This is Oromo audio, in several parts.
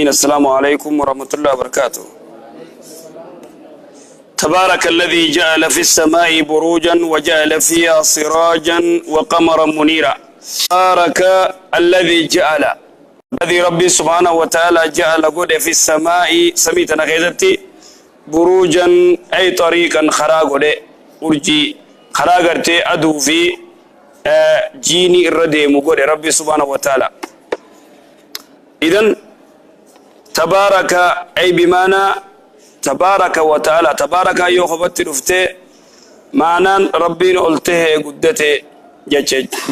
السلام عليكم ورحمة الله وبركاته. تبارك الذي جعل في السماء بروجا وجعل فيها سراجا وقمرا منيرا. تبارك الذي جعل، الذي ربي سبحانه وتعالى جعل قد في السماء سميتنا غيظتي بروجا أي طريقا خرا قد أرجي خرا قرتي أدو في جيني الرديم قد ربي سبحانه وتعالى. إذن تبارك أي بمعنى تبارك وتعالى. تبارك أيو خبت رفته معنى ربين قلته قدته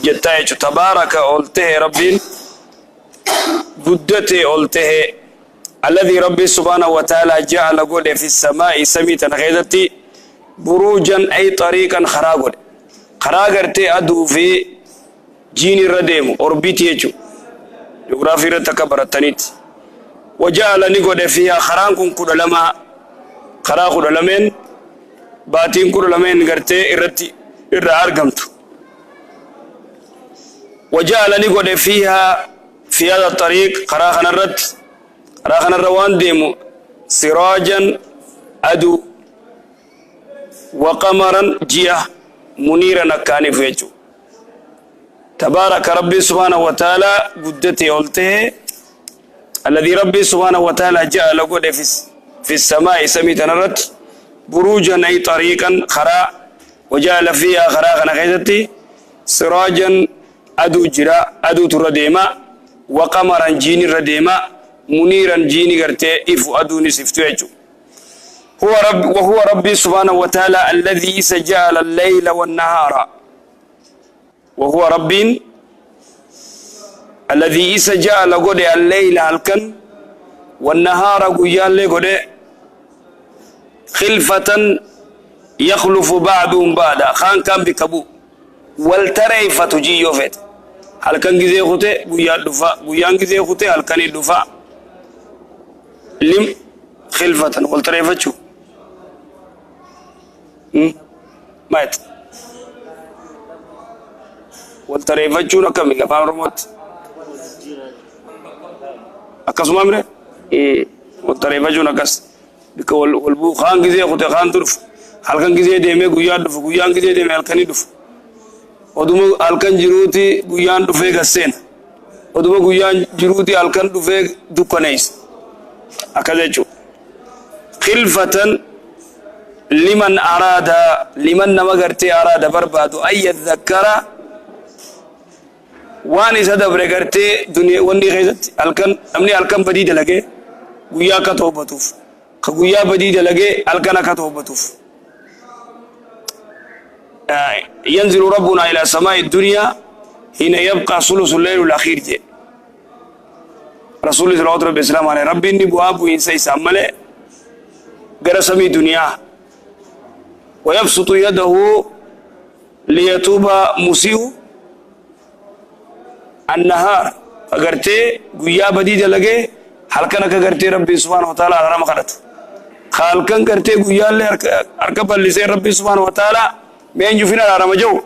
جتايج. تبارك قلته ربين قدته قلته الذي ربي سبحانه وتعالى جعل قد في السماء سميتا غيظتي بروجا أي طريقا خراغل خراغرتي أدو في جيني رديم أوربيتي يجو جغرافي رتكبرتنيت. وجعل نقود فيها خرانكم كل لما خرا كل لمن باتين كل لمن قرتي إرتي إر أرقمت. وجعل نقود فيها في هذا الطريق خرا خنرت خرا خنروان ديمو سراجا أدو وقمرا جيه منيرا نكاني فيجو. تبارك ربي سبحانه وتعالى قدتي قلته الذي ربي سبحانه وتعالى جعل قد في السماء سميت نرت بروجا أي طريقا خراء وجعل فيها خراء نخيزتي سراجا أدو جراء أدو ترديما وقمرا جيني رديما منيرا جيني قرتي إفو أدو نسفتو. هو رب وهو ربي سبحانه وتعالى الذي سجعل الليل والنهار. وهو ربي الذي سجعل قد الليل هلكن والنهار قيال قد خلفة يخلف بعضهم بعضا خان كان بكبو والتريفة تجي يوفت هلكن جزي خطي قيال دفا قيان جزي خطي هلكن الدفا لم خلفة والتريفة شو مات والتريفة شو رقم فاهم رموت akkasuma mire waltareeffachuun akkas bika wal buu kaan gisee kute kaan dhufu halkan gisee deemee guyyaan dhufu guyyaan gisee deemee halkanii dhufu oduma halkan jiruuti guyyaan dhufee gasseena oduma guyyaan jiruuti halkan dhufee dukkaneessa akkas jechuudha. Khilfatan liman araada liman nama gartee araada barbaadu an yadhakkara waan isa dabre gartee duniyaa wanni keessatti halkan namni halkan badii dalagee guyyaa akka toobatuuf ka guyyaa badii dalagee halkan akka toobatuuf. ينزل ربنا إلى سماء الدنيا حين يبقى ثلث الليل الأخير. جي رسول الله صلى الله عليه وسلم ربي إني بواب إنسى يسمى غير سمي دنيا ويبسط يده ليتوب مسيء النهار أغرتي غيا بدي دلغه halkan akka gartee rabbi subhanahu wa ta'ala arama kadhatu halkan gartee guyyaallee harka bal'isee rabbi subhanahu wa ta'ala meenju fina arama jiru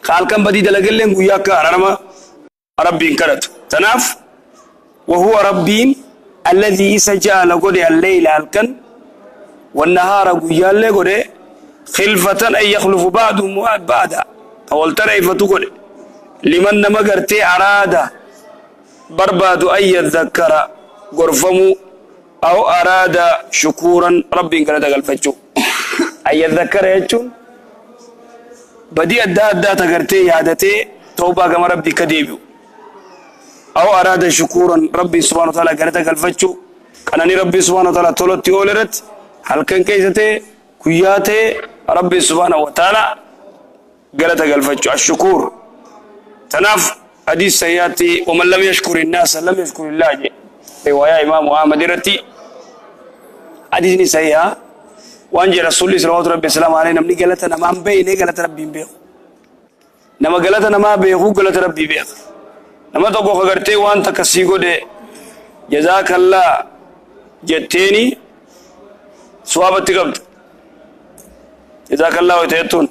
halkan badii dalagelleen guyyaa akka arama rabbiin kadhatu. Tanaaf وهو ربين الذي سجعل قد الليل halkan والنهار guyyaallee godhe خلفة أن يخلف بعضهم بعضا أول ترى قد لمن نما غرتي أراد برباد أن يذكر غرفمو أو أراد شكورا ربي قال قلفتشو أن يذكر يجون بدي أدى أدى تغرتي يادتي توبة كما ربي كديبيو أو أراد شكورا ربي سبحانه وتعالى قال قلفتشو كانني ربي سبحانه وتعالى تولتي أولرت هل كان كيستي كياتي ربي سبحانه وتعالى قال قلفتشو الشكور. تناف حديث سياتي ومن لم يشكر الناس لم يشكر الله. جي رواية إمام أحمد رتي حديث سيئة وأنجي رسول الله صلى الله عليه وسلم عليه نمني قالتنا ما بيني قالت ربي بيه نما قالتنا ما بيه قالت ربي بيه نما تقو خغرتي وانت كسيغو دي جزاك الله جتيني صوابتي قبض جزاك الله وتيتون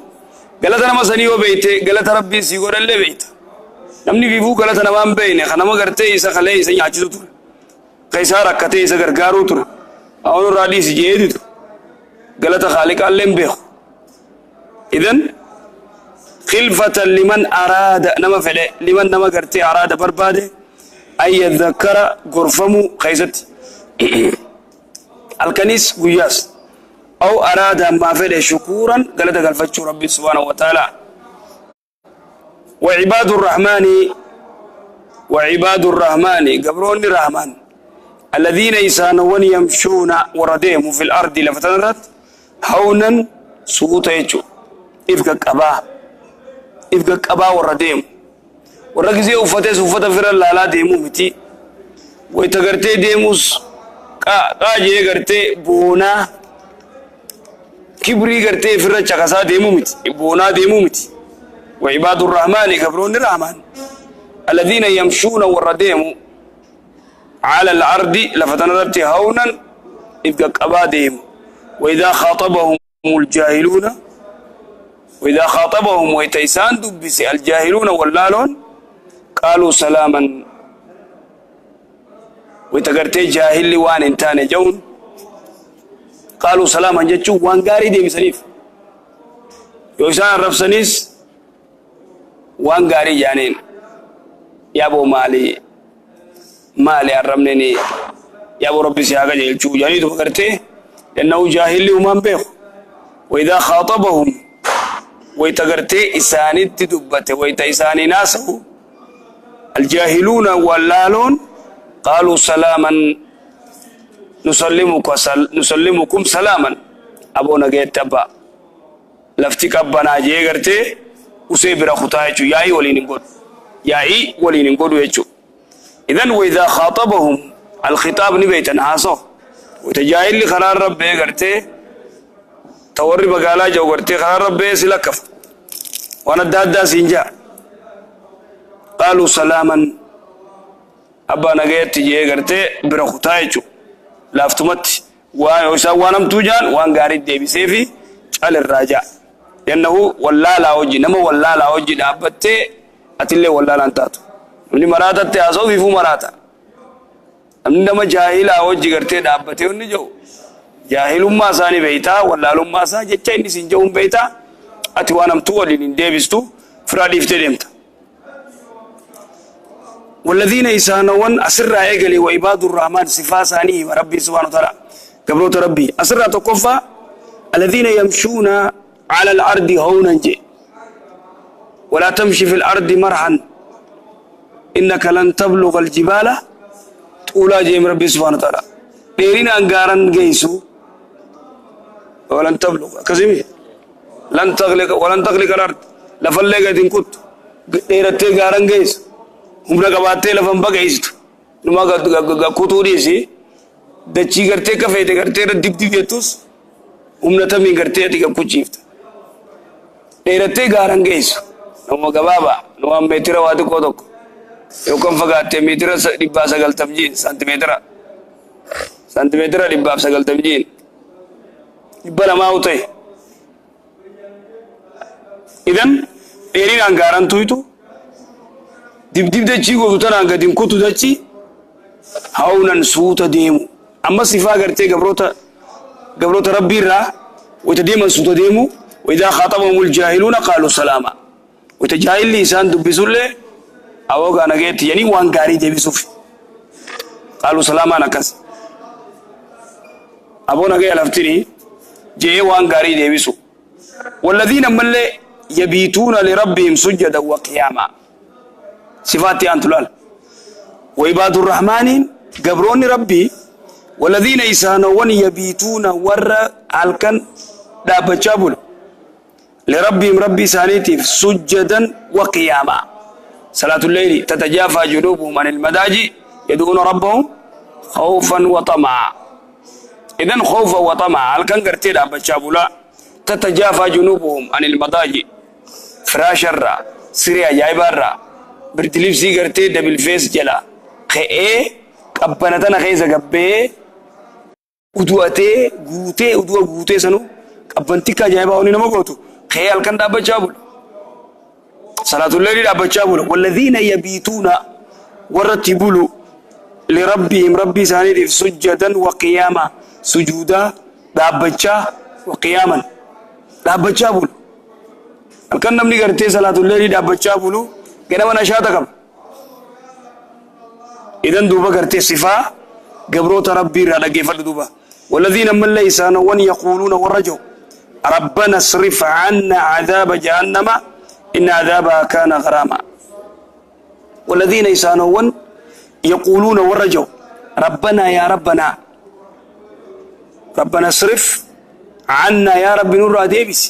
قالتنا ما سنيو بيتي قالت ربي سيغو اللي بيت namni fiifuu galata namaan beeyne kanama gartee isa kalee isa nyaachisu ture. Ka isaa rakkatee isa gargaaruu ture. Awwan irraa dhiisi jedhee didu. Galata Khaaliqaallee hin beeku. Idan khilfatan liman araada nama fedhe liman nama gartee araada barbaade an yadhakkara gorfamuu keessatti. Halkanis guyyaas. Aw araada ammaa fedhe shukuuran galata galfachuu Rabbi subhaanahu wa ta'ala. وعباد الرحمن وعباد الرحمن قبرون الرحمن الذين يسانون يمشون ورديهم في الأرض لفتنرت هونا سوط يجو إفقا قبا إفقا قبا ورديهم ورقزي أفتي سوفة فر الله لا ديمو متي ويتغرتي ديموس قاجي غرتي بونا كبري غرتي فر چقسا ديمو متي بونا ديمو متي وعباد الرحمن قبرون الرحمن الذين يمشون ورديهم على الأرض لفتنرت هونا إذ قبادهم وإذا خاطبهم الجاهلون وإذا خاطبهم ويتيسان دبس الجاهلون واللالون قالوا سلاما ويتقرتي جاهل وان انتان جون قالوا سلاما جتشو وان قاري دي مسنيف يوسان رفسنيس وان قاري جانين يا ابو مالي مالي الرمنني يا ابو ربي سياقا جيلچو جاني تو فكرتي لأنه جاهل وما بيخ وإذا خاطبهم ويتقرتي إساني تدبته ويتإساني ناسه الجاهلون واللالون قالوا سلاما نسلمك نسلمكم سلاما أبونا جيت تبا لفتك أبنا جيغرتي وسيبرا خطايتو ياي ولين نقول ياي ولين نقول ويتو إذن وإذا خاطبهم الخطاب نبيت نعاسه وتجاهل لي قرار ربي قرتي توري بقالا جو قرتي قرار ربي سلكف وانا دادا سينجا قالوا سلاما أبا نجيت تجي قرتي برخطايتو لافتمت وانم توجان وان قاري ديبي سيفي على الراجع لأنه ولا لا وجي نما ولا لا وجي دابتي أتلي ولا لا انتاتو namni maraatatti haasa'u ifuu maraata. Namni nama jaahilaa hojii gartee dhaabbatee inni jiru jaahilummaa isaa ni beektaa wallaalummaa isaa jecha inni siin jiru hin beektaa ati waan hamtuu waliin hin deebistu firaa dhiiftee deemta. والذين يسانون أسرع إجلي وعباد الرحمن صفات ثانية ربي سبحانه وتعالى قبلت ربي أسرع تكفى الذين يمشون على الأرض هونا جي ولا تمشي في الأرض مرحا إنك لن تبلغ الجبال طولا جيم ربي سبحانه وتعالى ديرين أنغارن جيسو ولن تبلغ كزمي لن تغلق ولن تغلق الأرض لفلقة كنت ديرتي غارن جيس humna qabattee lafan baqeessitu numa kutuu dhiisi dachii gartee kafeete gartee irra dibdib jettus humna tamiin gartee ati kuchiifta dheerattee gaaran geessu nama gabaabaa nama meetira waa xiqqoo tokko yookaan fagaattee meetira 190 jiin saantimeetira 190 jiin 200 ta'e idan dheerinaan gaaran tuytu dibdib dachii gootu tanaan gadi hin kutu dachii hawnan suuta deemu amma sifaa gartee gabroota rabbii irraa wayta deeman suuta deemu waidaa khaaxabahum ljaahiluuna qaaluu salaama wayta jaahilli isaan dubbisullee awoogaa nageetti yani waan gaarii deebisuuf qaaluu salaamaan akkas aboo nagee laftini jee waan gaarii deebisu والذين ammallee yabiituuna lirabbihim sujjadan wa qiyaamaa صفاتي أنت لال وعباد الرحمن قبرون ربي والذين يسانون يبيتون ور الكن دابجابل لربهم ربي سانيتي سجدا وقياما صلاة الليل تتجافى جنوبهم عن المداجي يدعون ربهم خوفا وطمعا إذن خوفا وطمعا الكن قرتي دابجابلا تتجافى جنوبهم عن المضاجع فراش الرا سريع جايب الرا برتليفسي قرتي دبل فيس جلا خي قبنتنا خيزة قبي ودواتي غوتي ودوا غوتي سنو قبنتي جايبا وني نما غوتو خي الكن دابچابل صلاة الليل دابچابل والذين يبيتون ورتبلوا لربهم ربي سانيد سجدا وقياما سجودا دابچا وقياما دابچا بول الكن نمني غرتي صلاة الليل دابچا بولو غنما نشاط قب إذن دوبا غرتي صفا قبروت ربي را دغيفد دوبا والذين من ليس ون يقولون ورجوا ربنا اصرف عنا عذاب جهنم إن عذابها كان غراما والذين يسانون يقولون ورجوا ربنا يا ربنا ربنا اصرف عنا يا رب نور ديبس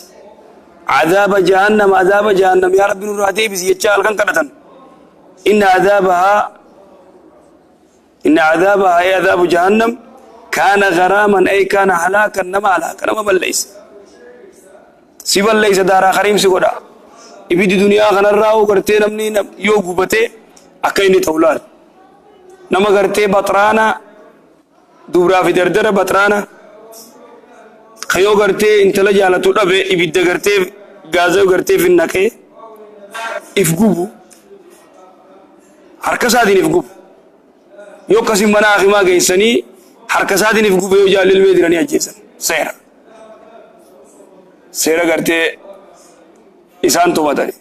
عذاب جهنم عذاب جهنم يا رب نور ديبس يجعل كان كدتن إن عذابها إن عذابها أي عذاب جهنم كان غراما أي كان هلاكا نما هلاكا نما بل ليس سيبل ليس دارا خريم سيقودا ibidi duniyaa kanarraa hoo gartee namni yoo gubate akka inni ta'u laal nama gartee baxraana dubraa fi dardara baxraana ka yoo gartee intala jaalatu dhabe ibidda gartee gaaza gartee finnaqee if gubu harka isaatiin if gubu yoo akkasiin mana hakimaa geessanii harka isaatiin if gube yoo jaalilmee diranii ajjeesan seera seera gartee إنسان توبتني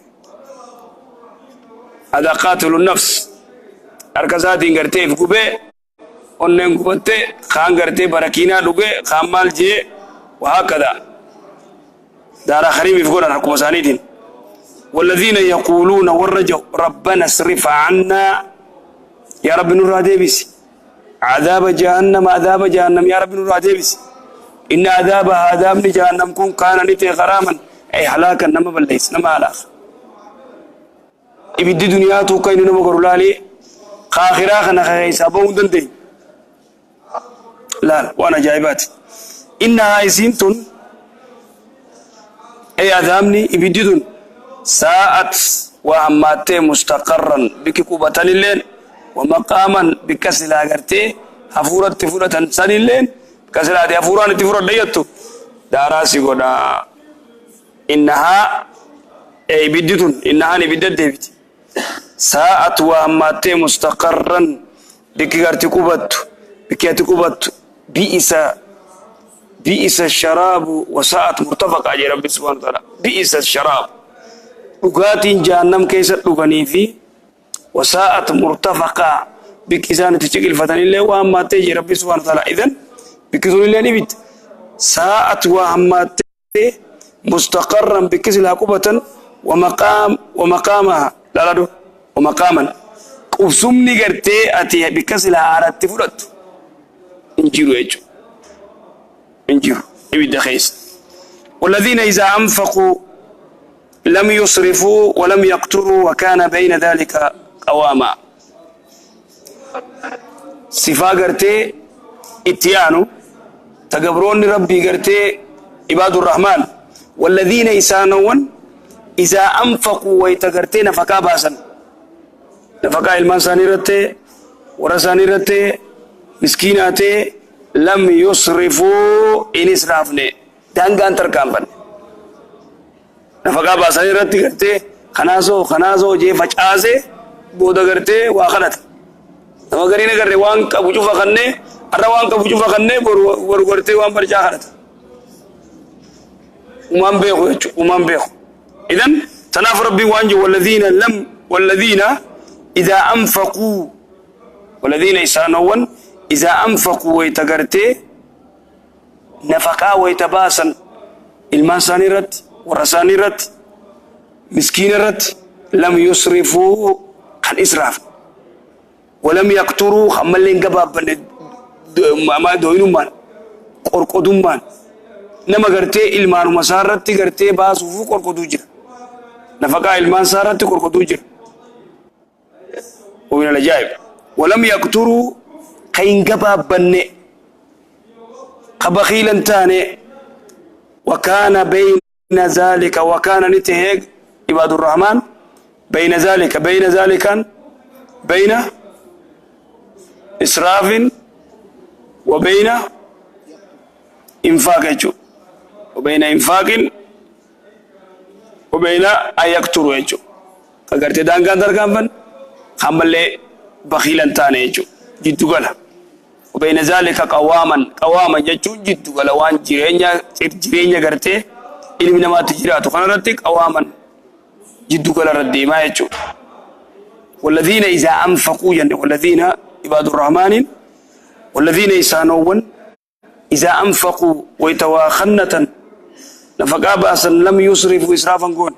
هذا قاتل النفس أركزاتي غرتي في كوبي أنن كوبتي خان غرتي بركينا لوجي خان مال جي وهكذا دار خريم في قرآن حكم سانيدين والذين يقولون ورجوا ربنا اصرف عنا يا رب نور ديبس عذاب جهنم عذاب جهنم يا رب نور ديبس إن عذابها عذاب جهنم كن كان نتي غراما أي هلاكا نما بليس نما هلاك إبدي دنيا تو كاين نما غرولالي خاخرا خنا خيسا بوندن دي لا لا وانا جايبات إنها إسينتون أي عذابني إبدي دون ساعت وهماتي مستقرا بك كوبتان الليل ومقاما بكسلا غرتي حفورة تفورة سن الليل كسلا دي حفورة تفورة ديتو داراسي غدا إنها أي بدتون إنها نبدت ديبت ساعت وهماتي مستقرا بك غرتي كوبت بك كوبت بئس بئس الشراب وساعت مرتفقة يا رب سبحانه وتعالى بئس الشراب dhugaatiin jahannam keessa dhuganii fi wasaa'at murtafaqaa bikki isaan itti ciqilfatanillee waa hammaattee jira Rabbi subhaanahu wa ta'ala. Idan bikki sunillee ni bitta. Saa'at waa hammaattee mustaqarran bikki silaa qubatan wa maqaamaha laaladu wa maqaaman qubsumni gartee ati bikka silaa haaratti fudhattu hin jiru jechuudha. Hin jiru ibidda keessa. والذين إذا أنفقوا لم يصرفوا ولم يقتروا وكان بين ذلك قواما. صفا قرتي اتيانو تقبرون ربي قرتي عباد الرحمن والذين إسانون إذا أنفقوا ويتقرتي نفقا باسا نفقا إلمان رتي ورساني رتي مسكيناتي لم يصرفوا إن إسرافني دانغان تركامبن نفقا باساني رتي قرتي خناسو خناسو جي فچاسه بودا قرتي واخلت نما غرينه غري وان قبو چوفا خنه ارا وان قبو چوفا خنه بور قرتي وان برجا خلت ومان بيخو ومان بيخو. إذن تناف ربي وانجو والذين لم والذين إذا أنفقوا والذين يسانون إذا أنفقوا ويتقرتي نفقا ويتباسا المان ساني رت ورساني رت مسكين رت لم يصرفوا عن إسراف ولم يقتروا خمالين قباب ما دوينو مان قرقدو مان نما قرتي إلمان ومسارت قرتي باسوفو قرقدو جر نفقا إلمان سارت قرقدو جر ومن العجائب ولم يقتروا كين قباب بني قبخيلا تاني وكان بين ذلك وكان نتهيج عباد الرحمن بين ذلك بين ذلك بين إسراف وبين إنفاق وبين إنفاق وبين أن يقتروا يجو كغرتي دانغان درغان خمالي بخيلا تاني يجو. Jiddu gala. وبين ذلك قواما قواما jechuun jiddu gala waan jireenya jireenya gartee ilmi namaatti jiraatu kanarratti qawaaman jiddu gala irra deemaa jechuudha. والذين إذا أنفقوا جنة والذين عباد الرحمن والذين إسانون إذا أنفقوا ويتواخنة نفقا بأسا لم يسرفوا إسرافا قون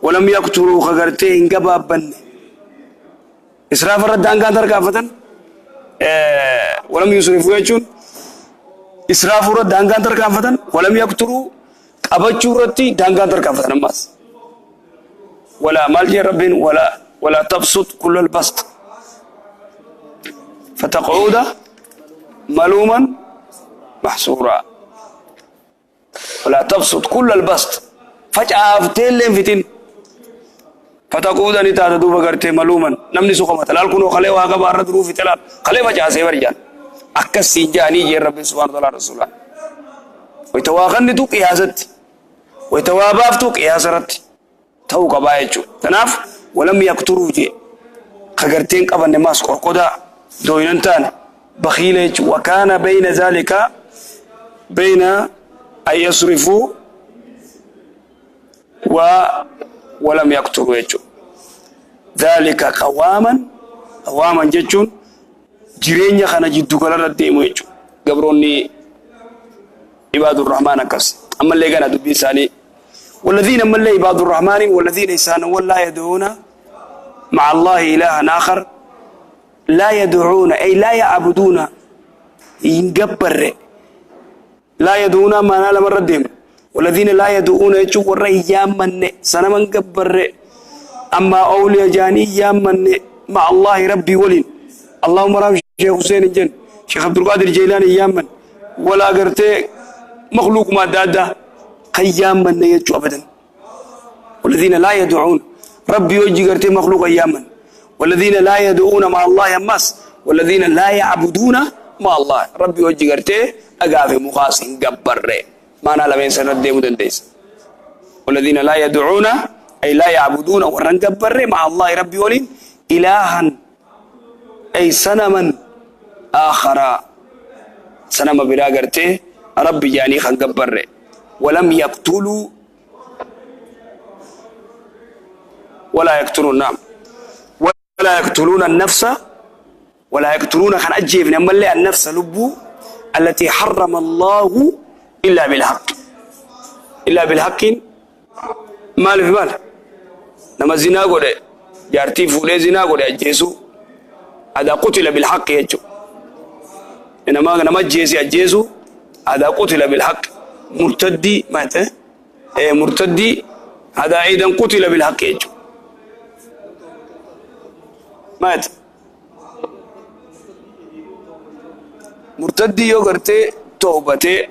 ولم يقتلوا خغرتين قبابا إسراف الردان كان تركافة ولم يسرفوا يجون إسراف الردان كان تركافة ولم يقتلوا قبچو رتي دان كان تركافة نماس ولا مالجي رب ولا تبسط كل البسط فتقعود ملوما محصورا ولا تبسط كل البسط فجأة فتين لين فتين فتقعود أن تاتدوب قرتي ملوما نمني سوق مثلا كنو خلي واقع بارد روفي تلال خلي فجأة سيبرجان أكسي جاني جي رب سبحانه وتعالى رسولا ويتواغني تو قياست ويتوابافتو قياسرت تو قبايچو تناف ولم يقتروا جي خغرتين قبن ماس قرقدا دوينتان بخيل وكان بين ذلك بين أن يصرفوا ولم يقتروا يجو ذلك قواما قواما جتون جرين خنا جدو كلا رديمو يجو قبروني عباد الرحمن كس أما اللي كان دبي ساني والذين من اللي عباد الرحمن والذين إسانوا ولا يدعون مع الله إلها آخر لا يدعون أي لا يعبدون ينقبر لا يدعون ما نال مردهم والذين لا يدعون يشوف الرأي يامن سنما قبر أما أولياء جاني يامن مع الله ربي ولين اللهم رب شيخ حسين الجن شيخ عبد القادر الجيلاني يامن ولا قرتي مخلوق ما دادا قياما يجو أبدا والذين لا يدعون ربي يوجي قرتي مخلوق أياما والذين لا يدعون مع الله يمس والذين لا يعبدون مع الله ربي يوجي قرتي أقافي مخاص قبر ما نال من سنة ديمو دنديس والذين لا يدعون أي لا يعبدون ورن قبر مع الله ربي ولين إلها أي سنما آخر سنما بلا قرتي ربي يعني خن قبر ولم يقتلوا ولا يقتلون نعم ولا يقتلون النفس ولا يقتلون خن أجيب أما اللي النفس لبو التي حرم الله إلا بالحق إلا بالحق مال في مال نما زنا قول جارتي فولي زنا قول أجيسو هذا قتل بالحق يجو إنما نما جيسي أجيسو هذا قتل بالحق مرتدي مات مرتدي هذا أيضا قتل بالحق يجو مات مرتدي يو قرتي توبتي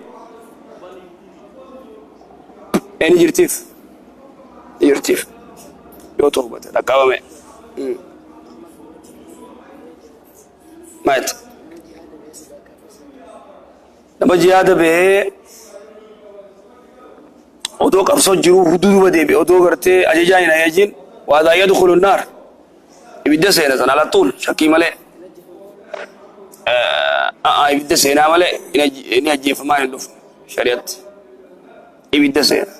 يعني جرتيف جرتيف يو توبتي لقاومي مات لما جهاد به odoo qabsoo jiru huduuduba deebi'e odoo gartee ajajaan hin ajajin waadaa yadkhulu naar ibidda seena sana ala tuul shakkii malee ibidda seenaa malee inni ajjeefamaan hin dhufu shari'atti ibidda seena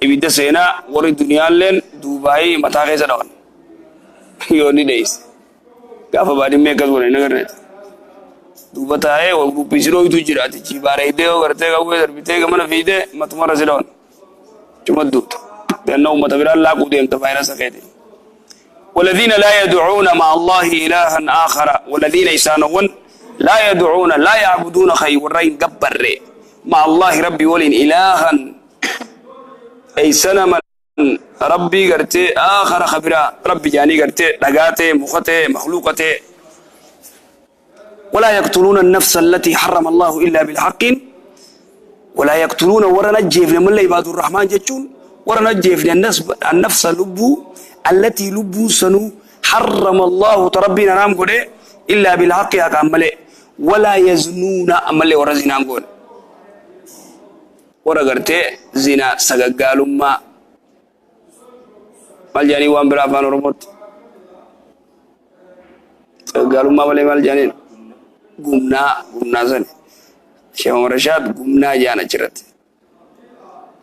ibidda seenaa warri duniyaalleen duubaayii mataa keessa dhawan yoo inni dheeyse gaafa baadimmee akkas godhan hin agarreeti duuba taa'ee wal gubbisi dhooytu jiraati jiibaareedee yoo gartee qawwee darbitee gamana fiidee matumarra si dhawan cuma duuta لأنه أمة بران لا قديم تفايرس كيدي والذين لا يدعون مع الله إلها آخر والذين يسانون لا يدعون لا يعبدون خير والرين قبر مع الله ربي ولين إلها أي سنما ربي قرتي آخر خبرا ربي جاني قرتي لقاتي مختي مخلوقتي ولا يقتلون النفس التي حرم الله إلا بالحق ولا يقتلون ورنا الجيف من عباد الرحمن جتون ورنا الجيف النفس لبو التي لبو سنو حرم الله تربينا نام قده إلا بالحق يا كامل ولا يزنون أملي ورا زنا قول ورا قرتي زنا سقالوا ما مال جاني وان برافان رموت Sagaagalummaa malee maal jedhaniin? Gumnaa, gumnaa sani. Sheekh Umar Rashaad gumnaa jedhan achirratti.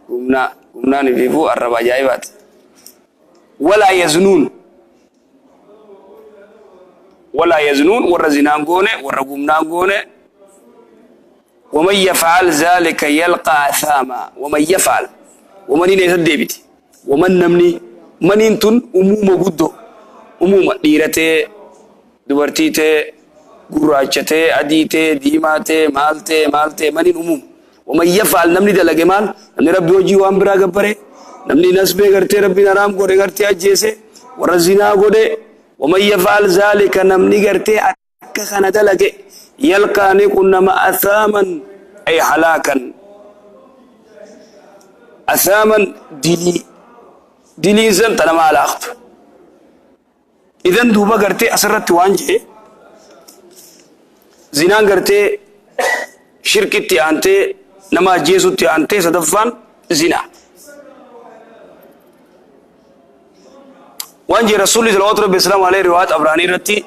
Gumnaa, gumnaan ifiifuu arraba ajaa'ibaati. Walaa yaznuun. Walaa yaznuun warra zinaan goone, warra gumnaan goone. ومن يفعل ذلك يلقى أثاما. ومن يفعل ومن يسد ومن نمني منين تن أمومة قدو أمومة ديرته دبرتيته gurraachatee adiitee diimaatee maaltee maaltee maniin umuum ومن يفعل namni dalage maal namni rabbi hojii waan biraa gabbare namni nasbee gartee rabbiin haraam godhe gartee ajjeese warra zinaa godhe ومن يفعل ذلك namni gartee akka kana dalage يلقى ni qunnama أثاما أي هلاكا أثاما dilii diliin san tanama alaaqtu إذن duuba gartee asirratti waan jedhe zinaan gartee shirkitti aantee nama ajjeesutti aantee sadaffaan zinaa. Waan jee rasuulli salawaatu rabbi islaamu alayhi riwaayat Abraanii irratti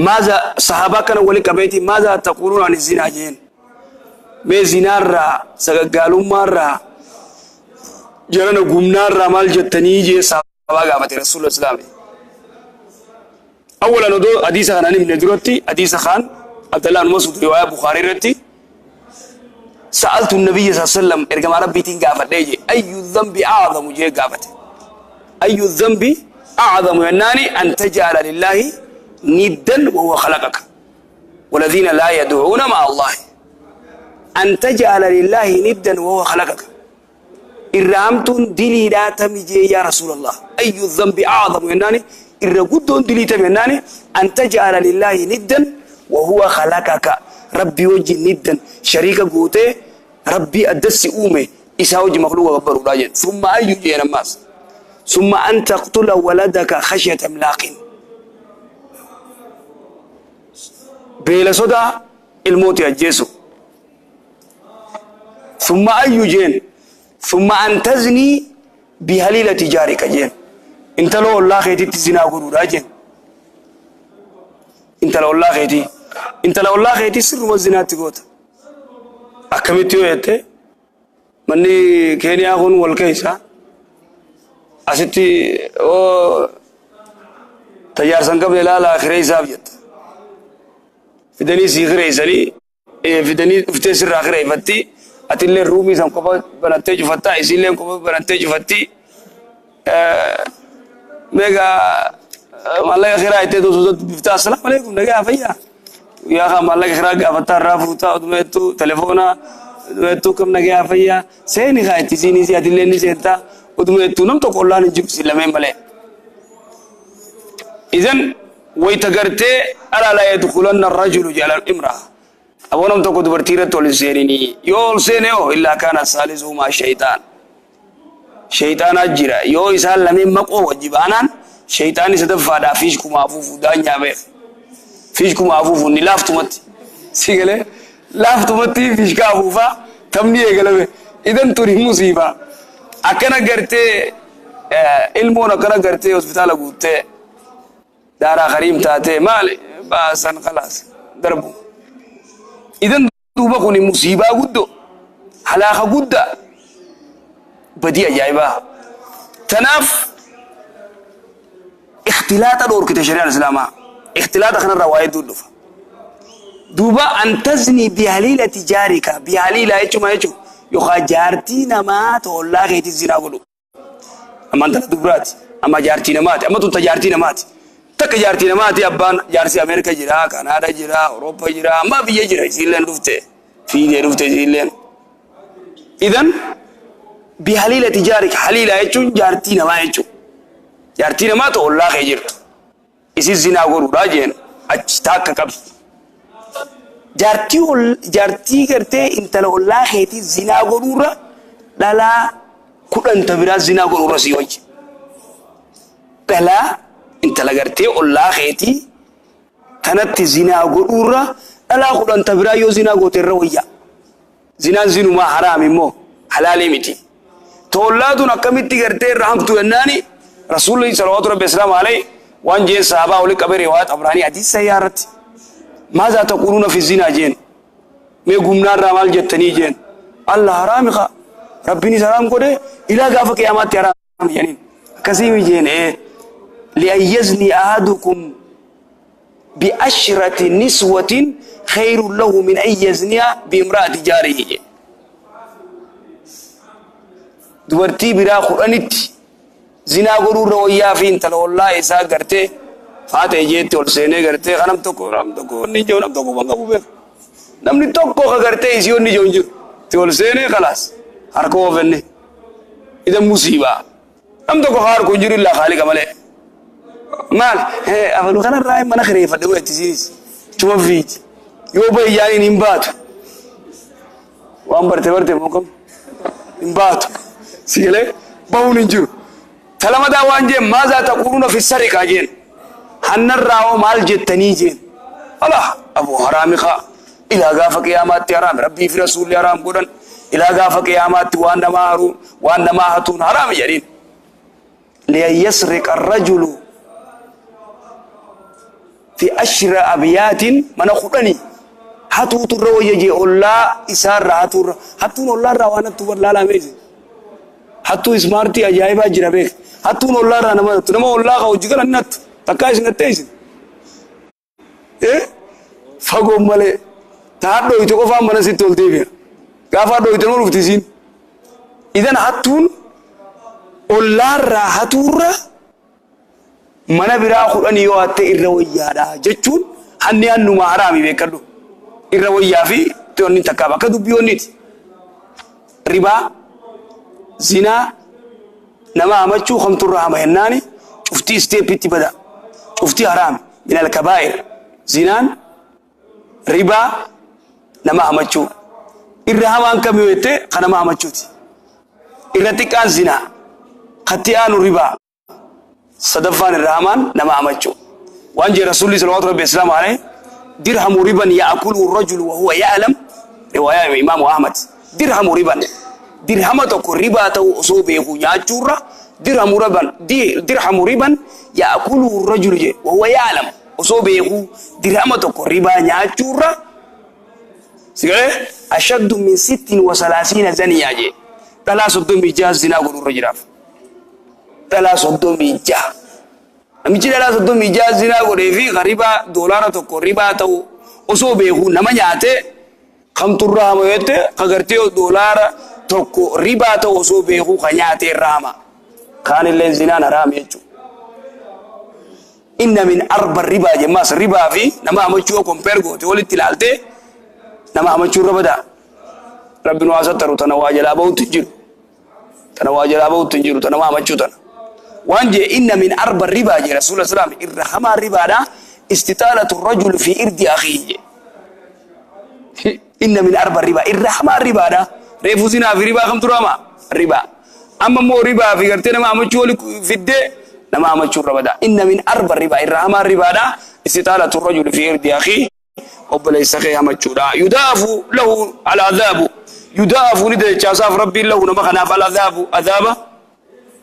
maaza sahaabaa kana wali qabeeti maaza taquuluun ani zinaa jeen mee zinaarraa sagaggaalummaarraa jarana gumnaarraa maal jettanii jee sahaabaa gaafate rasuulli islaami. أولا ندو حديث عن من درتي حديث خان عبد الله بن مسعود رواية بخاري رتي سألت النبي صلى الله عليه وسلم إرجع ربي تين قافت ليجي أي الذنب أعظم جي قافت أي الذنب أعظم يناني أن تجعل لله ندا وهو خلقك والذين لا يدعون مع الله أن تجعل لله ندا وهو خلقك إرامتون دلي لا تمجي يا رسول الله أي الذنب أعظم يناني إرقدون دلي تمناني أن تجعل لله ندا وهو خلقك ربي وجه ندا شريك قوته ربي أدس أومي إسا وجه مخلوق غبر ولاجن ثم أي جينا ماس ثم أن تقتل ولدك خشية إملاق بلا صدى الموت يجيسو ثم أي جين ثم أن تزني بهليلة جارك جين انت لو الله خيتي تزنا غرورا جين انت لو الله خيتي انت لو الله خيتي سر وزنا تغوت اكمتيو يته مني كينيا هون والكيسا اسيتي او تيار سنقب لا لا خريسا بيت فدني سي خريسني فدني فتي سر خريفتي اتلي رومي سم كوبا بنتي جفتا اسيلين كوبا بنتي جفتي ميغا مالك خيرا ايتي تو بفتا السلام عليكم نغا فيا يا خا مالك خيرا غافتا رافوتا ودمتو تليفونا ودمتو كم نغا فيا سيني خايتي سيني سي ادلني سينتا ودمتو نم تو قولان جيب سلمين ملي اذن ويتغرتي الا لا يدخلن الرجل جل الامراه ابونم تو دبرتيره تول سيني يول سينيو الا كان ثالثهما شيطان شيطان أجرا يو إسال لمن مقوى وجبانان شيطان سدفع دا فيشكم أفوفو دانيا بيخ فيشكم أفوفو نلافتمت سيقلي لافتمت فيشك أفوفا تمني يقلبي إذن تري مصيبة أكنا قرتي علمون أكنا قرتي هوسبيتال قوتي دارا خريم تاتي مالي باسن خلاص دربو إذن دوبا كوني مصيبة قدو حلاخة قدو بدي أجايبها تناف اختلاط الأور كتشريع الإسلام اختلاط خنا الرواية دولفة دوبا أن تزني بهليلة جارك بهليلة يجو ما يجو يخا جارتي ما تقول غيتي الزنا قلو أما أنت دبرات أما جارتي نمات أما تنت جارتي نمات تك جارتي نمات أبان جارسي أمريكا جرا كندا جرا أوروبا جرا ما بيجي جرا يسيلين رفته في رفته يسيلين إذن بهليلة جارك حليلة يجون جارتي نما يجون جارتي نما تو الله خير إسي زنا غرو راجين أجتاك كب جارتي جارتي کرتے انت لو الله خيتي زنا غرو را لا لا كل انت برا زنا غرو را سيوج لا انت لغرتي الله خيتي تنت زنا غرو را لا كل انت برا يو زنا غوتر رويا زنا زنو ما حرام مو حلال متي تولادون أكملت قرتي رحمت أنني رسول الله صلى الله عليه وسلم عليه Waan jeen sahabaa oli qabee riwaayat Abraanii hadiis sayyaa irratti. Maazaa taquluuna fi zinaa jeen. Mee gumnaarraa maal jettanii jeen. Allah haraami kaa. Rabbiinis haraam godhe ilaa gaafa qiyaamaatti haraam jedhaniin. Akkasii jeen li'an yazni ahadukum bi'ashrati niswatin khayrun lahu min an yazniya biimra'ati jaarihi jeen. Dubartii biraa 10tti zinaa godhuurra wayyaa fi intala ollaa isaa gartee faata ijeetti ol seenee gartee kanam tokko nam tokko inni jiru nam tokko waan qabu beeka. Namni tokko ka gartee isii onni jiru hin jiru. Itti ol seenee kalaas harka oofenne. Ida musiibaa. Nam tokko ka harku hin jiru illaa kaaliqa malee. Maal afalu kanarraa mana kireeffadhe godhatti isiinis. Cuma fiiti. Yoo baay'aaniin hin baatu. Waan barte barte moo kam hin baatu. Sigalee bahuun hin jiru. Talamadaa waan jeen maazaa taquluuna fi sariqaa jeen. Hannarraa hoo maal jettanii jeen. Alaa aboo haraami kaa. Ilaa gaafa qiyaamaatti haraami. Rabbii fi rasuulli haraam godhan. Ilaa gaafa qiyaamaatti waan namaa haruun waan namaa hatuun haraami jedhiin. Li'an yasriqa rajulu fi ashra abiyaatin mana 10 hatuutu irra wayya jee ollaa isaarraa hatuurra. Hattuun ollaarraa waan hattuu bar laalaa meesi. Hattuu ismaartii ajaa'ibaa jira beek. Hattuun ollaarraa nama hattu. Nama ollaa ka hojii galan hattu. Takkaa isin hattee isin. Fagoon malee. Ta hadhooyte qofaan mana sitti ol deebi'a. Gaafa hadhooyte nama dhufti isiin. Idan hattuun ollaarraa hatuurra mana biraa 10 yoo hatte irra wayyaadha jechuun hanni hannumaa haraami beekadhu. Irra wayyaa fi onni takkaa bakka dubbii onniiti. Ribaa, zinaa, nama hamachuu kamturra hama jennaani cuftii isteeppitti bada. Cuftii haraami. Min alkabaa'ir. Zinaan, ribaa, nama hamachuu. Irra hamaan kam yoo jette kan nama hamachuuti. Irra xiqqaan zinaa. Katti aanu ribaa. Sadaffaan irra hamaan nama hamachuu. Waan jee Rasuulli salawaatu rabbi islaamu alayhi dirhamu riban ya'kulu rajulu wa huwa ya'lam riwaayaa Imaamu Ahmad. Dirhamu riban dirhama tokko ribaa ta'uu osoo beeku nyaachuurra dirhamu riban dirhamu riban ya'kulu rajulu jee wa huwa ya'lam osoo beeku dirhama tokko ribaa nyaachuurra sigalee ashaddu min 36 zaniyaa jee dhalaa 36 zinaa godhuurra jiraaf. Dhalaa 36. Namichi dhalaa 36 zinaa godhee fi ribaa doolaara tokko ribaa ta'u osoo beeku nama nyaate kamturra hama yoo jette ka gartee doolaara tokko ribaa ta'u osoo beeku ka nyaate irra hama. Kaanillee zinaan haraam jechuudha. Inna min arba ribaa jemmaas ribaa fi nama hamachuu yoo kompeer goote walitti ilaaltee nama hamachuu irra badaa. Rabbi nu haa sattaru tana waa jalaa bahutti hin jiru. Tana waa jalaa bahutti hin jiru tana nama hamachuu tana. Waan jee inna min arba ribaa jee Rasuula salaam irra hamaa ribaadha istixaalatu rajul fi irdi akhiihi jee. Inna min arba ribaa irra hamaa ribaadha. Reefu zinaa fi ribaa kamtu hamaa? Ribaa. Amma immoo ribaa fi gartee nama hamachuu wali fiddee nama hamachuu irra badaa. Inna min arba ribaa irra hamaa ribaadha istixaalatu rajul fi irdi akhiihi obboleessa kee hamachuudha. Yudaafu lahu al-adhaabu. Yudaafu ni dachaasaaf rabbiin lahu nama kanaaf al-adhaabu adhaaba.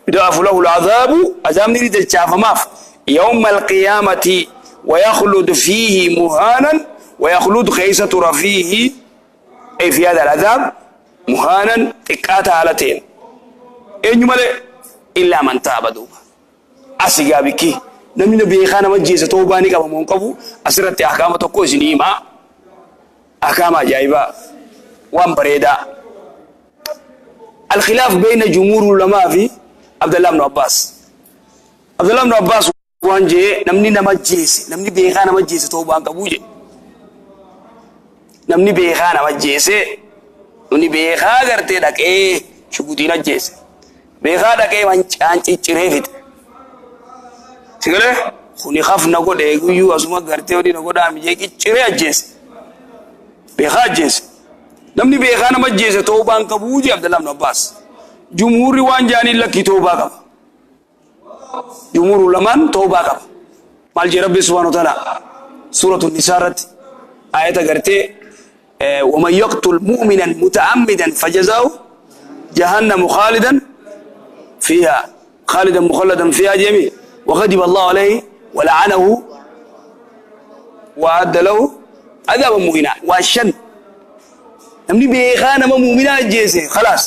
Yudaafu lahu al-adhaabu adhaabni ni dachaafamaaf. Yawma al-qiyaamati wa yakhlud fiihi muhaanan wa yakhlud keessa tura fiihi ay fi hadha al-adhaab muhaanan xiqqaata haala ta'een. Eenyu malee illaa man taaba duuba. Asi gaabikki namni beekaa nama jeessa toobaa ni qaba moo hin qabu asirratti ahkaama tokko isin himaa. Ahkaama ajaa'ibaa waan bareedaa. Alkhilaaf beeyna jumhuur ulamaa fi Abdallah ibn Abbaas. Abdallah ibn Abbaas waan jee namni nama jeesse namni beekaa nama jeesse toobaa hin qabu jee. Namni beekaa nama jeesse namni beekaa gartee dhaqee shugutiin ajjeese. Beekaa dhaqee mancaan cicciree fixe. Sigalee kuni hafna godhe guyyuu asuma gartee hojii na godhaa mijee cicciree ajjeese. Beekaa ajjeese. Namni beekaa nama ajjeese toobaa hin qabu jee Abdallah ibn Abbaas. Jumhuurri waan jaaniin lakkii toobaa qaba. Jumhuur ulamaan toobaa qaba. Maal jee Rabbi subhaanahu wa ta'ala suuratu Nisaa irratti ayata gartee waman yaqtul mu'minan muta'ammidan fajazaa'u jahannamu khaalidan fiihaa khaalidan mukhalladan fiihaa jeemi wa ghadiba Allahu alayhi ولعنه وأعد له عذابا مهينا. وشن نمني بيخانا مؤمنا جيسي خلاص.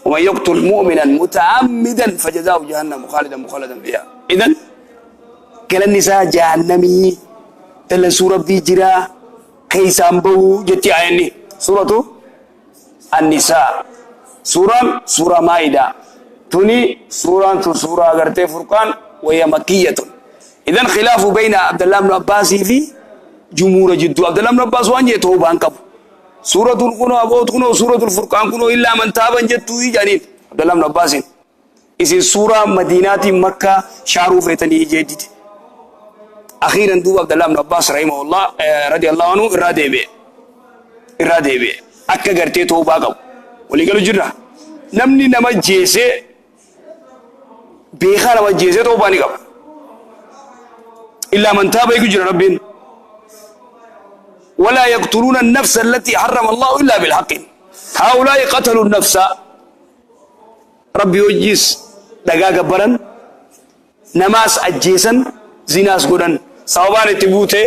ومن يقتل مؤمنا متعمدا فجزاؤه جهنم خالدا مخلدا فيها. إذن كلا النساء جهنمي تلا سورة بيجرا كيسان بو جتي عيني سورة النساء سورة سورة مائدة توني سورة سورة غرتي فرقان وهي مكية. إذن خلاف بين عبد الله بن عباس في جمهور جدو. عبد الله بن عباس وان توبة انكب سورة القنو أبوت قنو سورة الفرقان قنو إلا من تاب جتو جانين عبد الله بن عباس. إذن سورة مدينة مكة شعروا فيتني جديد. أخيرا دوب عبد الله بن عباس رحمه الله رضي الله عنه إرادة بي أكا غرتي توبة قو ولي قالوا جرة نمني نما جيسي بيخا نما جيسي توبة نقب إلا من تاب يجرى ربين. ولا يقتلون النفس التي حرم الله إلا بالحق. هؤلاء قتلوا النفس. ربي يجيس دقاق برن نماس أجيسا زناس قدن سوابان تبوته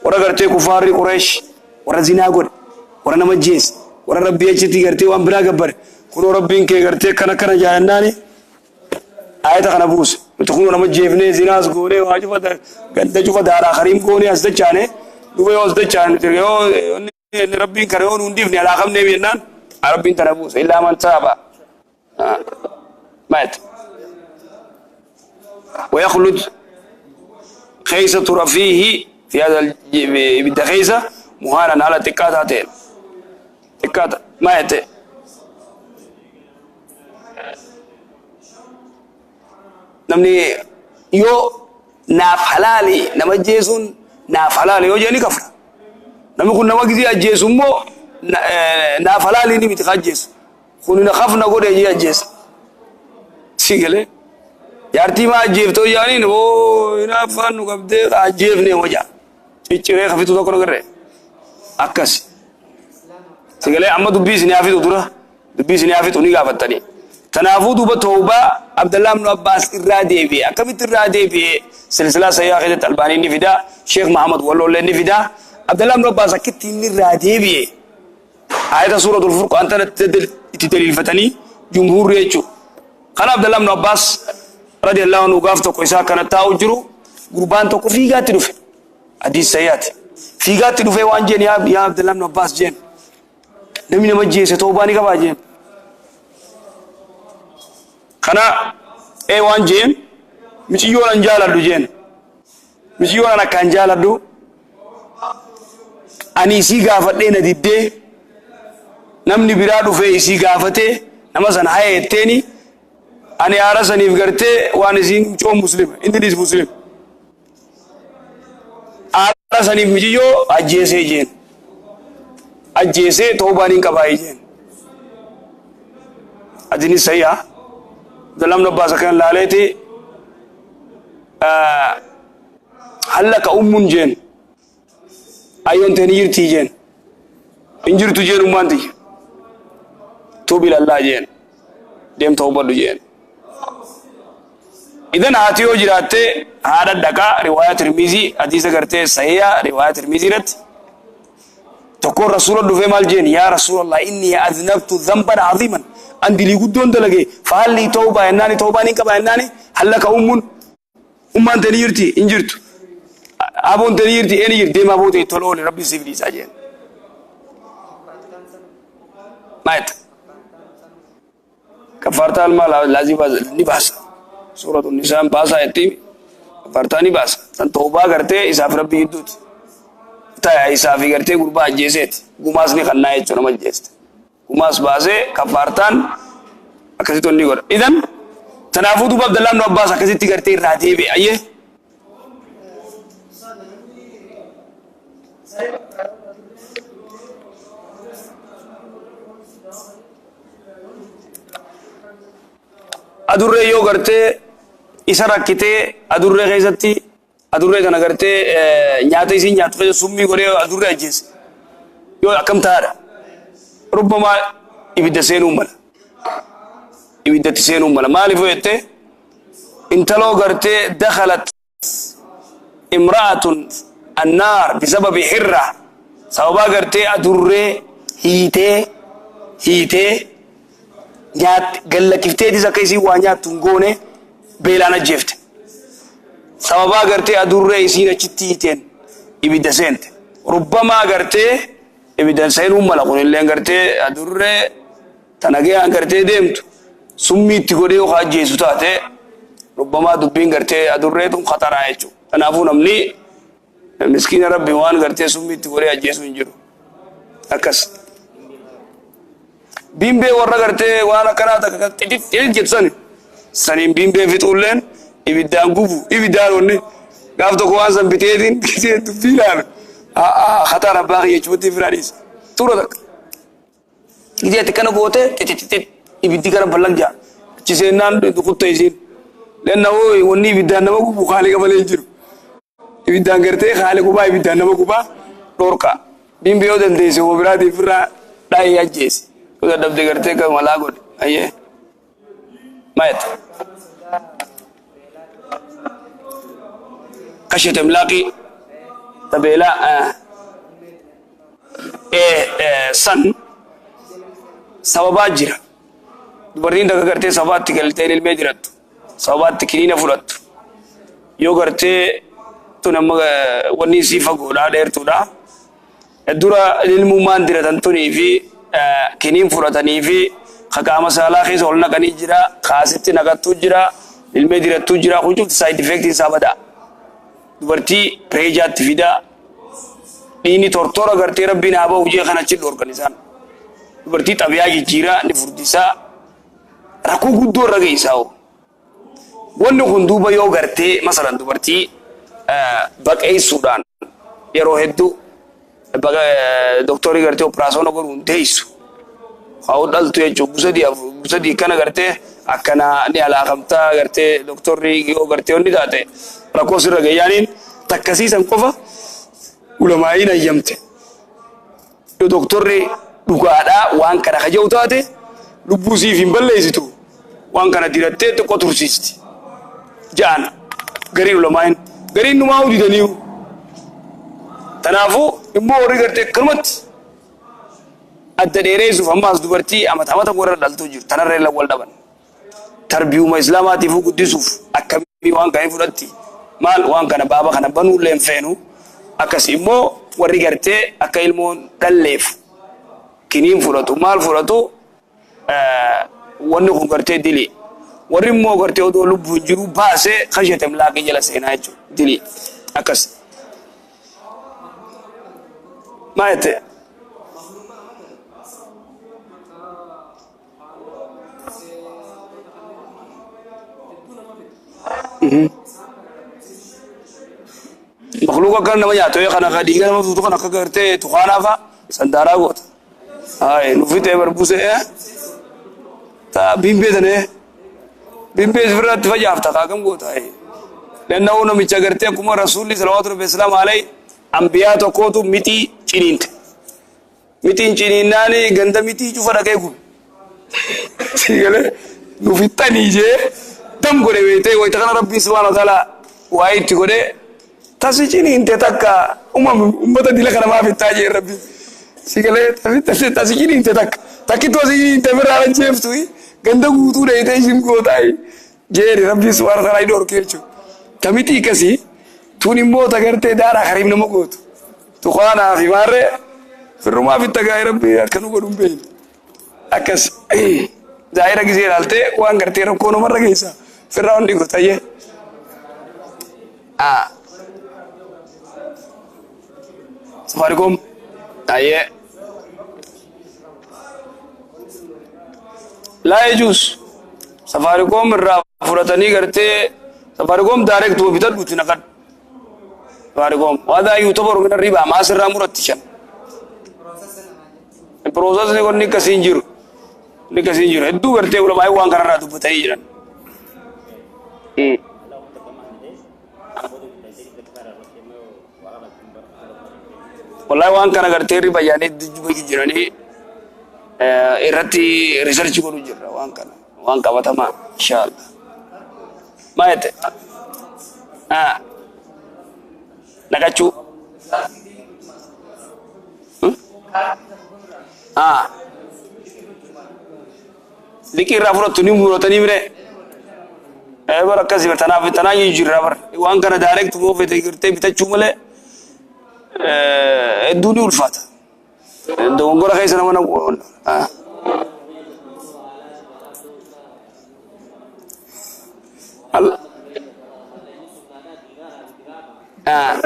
ورا غرتي كفار قريش ورا زنا قد ورا نمجيس ورا ربي يجتي غرتي وان برا غبر كنو ربين كي غرتي كنا كنا جاناني آية كنا بوس تكونوا نمجيفني زناس قوني واجفة قد جوفة دار آخرين قوني أصدقاني دوبي أصدقاني تريو ربين كريون ونديفني على خم نبينا ربين تنبوس إلا من تاب مات ويخلد خيسة رفيه في هذا بالدخيسة مهانا على تكاتاتين تكات مات. نمني يو ناف حلالي نما جيسون ناف حلالي يو جاني كفر نمي كنا ما جي جيسون مو ناف حلالي ني بتخجيس كنا نخاف نقول يجي جيس سيغله يارتي ما جيفتو يعني نو ينافن نقبده عجيفني وجا تشيري خفيتو تكون غره اكس سيغله اما دبي سنيافيتو درا دبي سنيافيتو ني غافتني تنافو دوبا توبة عبد الله بن عباس الرادي بي اكمت الرادي بي سلسله سياخه الباني نفدا شيخ محمد ولو نفدا عبد الله بن عباس كتي الرادي بي آية سورة الفرقان تدليل فتني جمهور يجو قال عبد الله بن عباس رضي الله عنه قاف تو كويسا كان تاو جرو قربان تو فيغات دفه حديث سيات فيغات دفه وان جين يا عبد الله بن عباس جين نمي نمجي سي توباني قبا جين كنا اي وان جين مشيو لان جالدو جين مشيو لان كان جالدو اني سي غافتي نديدي نمني برا دفه سي غافتي نما سن هاي أنا أرسني فكرتي وأنا زين شو مسلم إندونيس مسلم أرسني مجيو أجيسي جين أجيسي توبانين كباي جين أدني سيا ظلم نباس كان لالتي هلك أم جين أيون تنير تيجين إنجر تجين أمانتي توبي لله جين ديم توبة جين إذن هاتيو جراتي هذا دكا رواية ترمذي حديث کرتے صحیح رواية ترمذي رت تقول رسول الله في مال جين يا رسول الله إني أذنبت ذنبا عظيما عندي لي قدون دلقي فهل لي توبة إنني توبة نكبا إنني هل لك أم أم أنت نيرتي إنجرت أبون تنيرتي إنجرت ديم أبوتي تلوني ربي سيفلي ساجين مات كفارة المال لازم نباس سورة النساء باسا يتيم كفارتاني باس تن توبة کرتے إساف ربي يدوت تا إسافي کرتے غربا جيسيت غماس ني خنا يچو نما جيست غماس باسه كفارتان اكسيتو ني غور إذن تنافو دوب عبد الله بن عباس اكسيتي کرتے رادي بي ايه adurree yoo gartee isa rakkitee adurree keessatti adurree kana gartee nyaata isiin nyaatu keessa summii godhee adurree ajjeese yoo akkam ta'aadha rubbamaa ibidda seenuu mala ibiddatti seenuu mala maaliif yoo jettee Intaloo gartee dakhalat imra'atun annaar bisababi hirra, sababaa gartee adurree hiitee hiitee nyaat gallakifteetis akka isiin waa nyaattu hin goone beelaan ajjeefte. Sababaa gartee adurree isiin achitti hiiteen ibidda seente. Rubbamaa gartee ibidda seenuun mala kunilleen gartee adurree tanagayaan gartee deemtu summii itti godhee yoo ajjeesu taate rubbamaa dubbiin gartee adurree tun khataraa jechuudha. Kanaafuu namni miskiina rabbi waan gartee summii itti godhee ajjeesu hin jiru. Akkas. Bimbee warra gartee waan akkanaa takka xixiqqii jettu sani saniin bimbee fixuulleen ibiddaan gubu ibiddaan wanni gaaf tokko waan san biteetiin gisee dubbii ilaalu khatar abbaa kiyya jechuutti firaa dhiisa. Tura takka. Gisee ati kana goote xixixixix ibiddi kana ballan jaa. Achi seennaan kutta isiin. Lenna hoo wanni ibiddaan nama gubu haali malee hin jiru. Ibiddaan gartee haali gubaa ibiddaan nama gubaa dhorka. Bimbee yoo dandeesse hoo biraatiif irraa dhaayee ajjeese. Yoo dadhabde gartee kan malaa godhe. Ayyee. Maayet. Kasheet imlaaqii tabeelaa san sababaa jira. Dubartiin takka gartee sababaatti galtee ilmee jirattu. Sababaatti kiniina fudhattu. Yoo gartee tun amma wanni isii fagoodhaa dheertuudha. Dura ilmummaan diratan tunii fi kiniin fudhatanii fi qaama saalaa keessa ol naqanii jira, kaasitti naqattuu jira, ilmee dirattuu jira, kun cufti saayid ifeektiin isaa badaa. Dubartii pireejaatti fidaa. Dhiini tortora gartee rabbiin haa bahu jee kana achi dhorkan isaan. Dubartii xabiyaa jijjiiraa ni furdisaa. Rakkoo guddoo irra geessaa hoo. Wanni kun duuba yoo gartee masalan dubartii baqeessuudhaan yeroo hedduu doktorri gartee operaasyoona godhuun deessu. Haa dhaltu jechuun busadii afur busadii kana gartee akkana ni alaakamtaa gartee doktorri yoo gartee wanni taate rakkoo sirra gayyaaniin takkasiisan qofa ulamaa'iin hayyamte. Yoo doktorri dhugaadhaa waan kana kaja'u taate lubbuu siif hin balleessitu waan kana dirattee xiqqoo tursiisti. Ja'an gariin ulamaa'iin gariin numaa didaniiru. Kanaafuu immoo warri gartee akkanumatti adda dheereessuuf ammaas dubartii amata amata warra dhaltuu jiru tanarra illee wal dhaban. Tarbiyuma islaamaatiifuu guddisuuf akkamii waan kana fudhatti maal waan kana baaba kana banuullee hin feenu akkas immoo warri gartee akka ilmoon dhalleef kiniin fudhatu maal fudhatu wanni kun gartee dili. Warri immoo gartee odoo lubbuun jiru baasee kasheete milaaqii jala seenaa jechuudha dili akkas. Maa jette? Makhluuqa akkana nama nyaatu kana akka dhiiga nama tuutu kana akka gartee tukaanaa fa'a sandaaraa goota. Hayi nu fixee barbusee ta bimbee tanee bimbee sifirratti facaafta kaakam goota. Lanna'uu namicha gartee akkuma rasuulli salawaatu rabbi islaam alayhi ambiyaa tokkootu mixii ciniinte. Mixiin ciniinnaani ganda mixii cufa dhaqee gube. Siigalee nu fixxanii jee dam godhe beektee wayita kana rabbiin subhaana wa ta'ala waa itti godhee tasi ciniinte takka ummata dila kana maa fixxaa jee rabbiin. Siigalee tasi ciniinte takka takkittuu asii ciniinte birraa ajjeeftu ganda guutuu dheeyitee isin gootaa jeeri rabbiin subhaana wa ta'ala inni horkee jechuudha. Ta mixii akkasii tun immoo ta gartee daaraa kariim nama gootu. Tukaanaa fi maarree firrumaa fitta gaa'ee rabbii akka nu godhu hin beeknu. Akkas zaahira gisee ilaaltee waan gartee rakkoo namarra geessa firraa hundi gotayyee. Safaricom ayyee. Laa yajuus Safaricom irraa fudhatanii gartee Safaricom direct bitadhuuti naqadhu. Safaricom wadaa yuutabaru mina ribaa maas irraa muratti shan. Piroosesni kun ni akkasii hin jiru. Ni akkasii hin jiru. Hedduu gartee ulamaa waan kanarraa dubbatanii jiran. Wallahi waan kana gartee riba yaanii dubbachuu jiranii irratti riisarchi godhu jirra waan kana waan qabatamaa inshaallah. Maal jette? Ah. Naqachuu. Ah. Liqii irraa fudhattu ni muratanii mire. Bara akkasii bara tanaaf tanaa jijjiirraa bara. Waan kana direct moo fete gartee bitachuu malee hedduu ni ulfaata. Dogongora keessa nama naqu. Ah. Al Ah.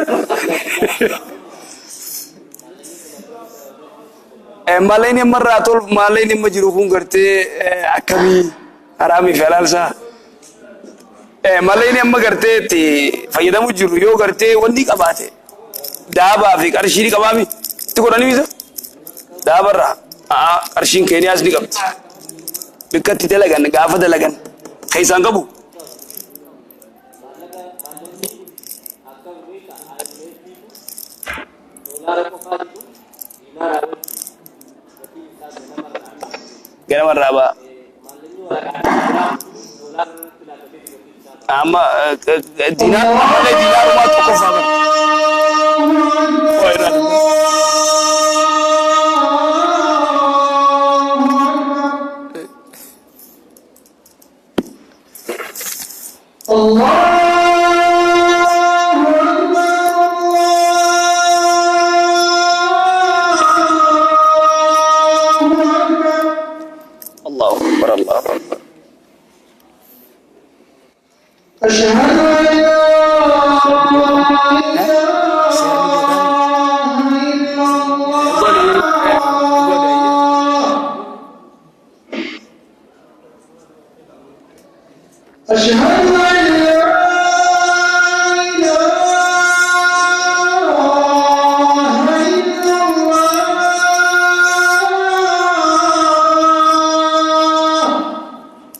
Malleen amma irraa tolu malleen amma jiru kun gartee akkamii haraamii fi halaalsaa. Malleen amma gartee itti fayyadamu jiru yoo gartee wanni qabaate daabaa fi qarshii ni qabaami itti godhanii misa daabarraa qarshiin keeniyaas ni qabdi. Bikka itti dalagan gaafa dalagan keessaan qabu. Ganamarraa ba'a. Amma diinaar ammallee diinaarumaa tokkoffaa bara. Waa irraa dubbii. Allahu akbar Allahu akbar. أشهد أن لا إله إلا الله أشهد أن لا إله إلا الله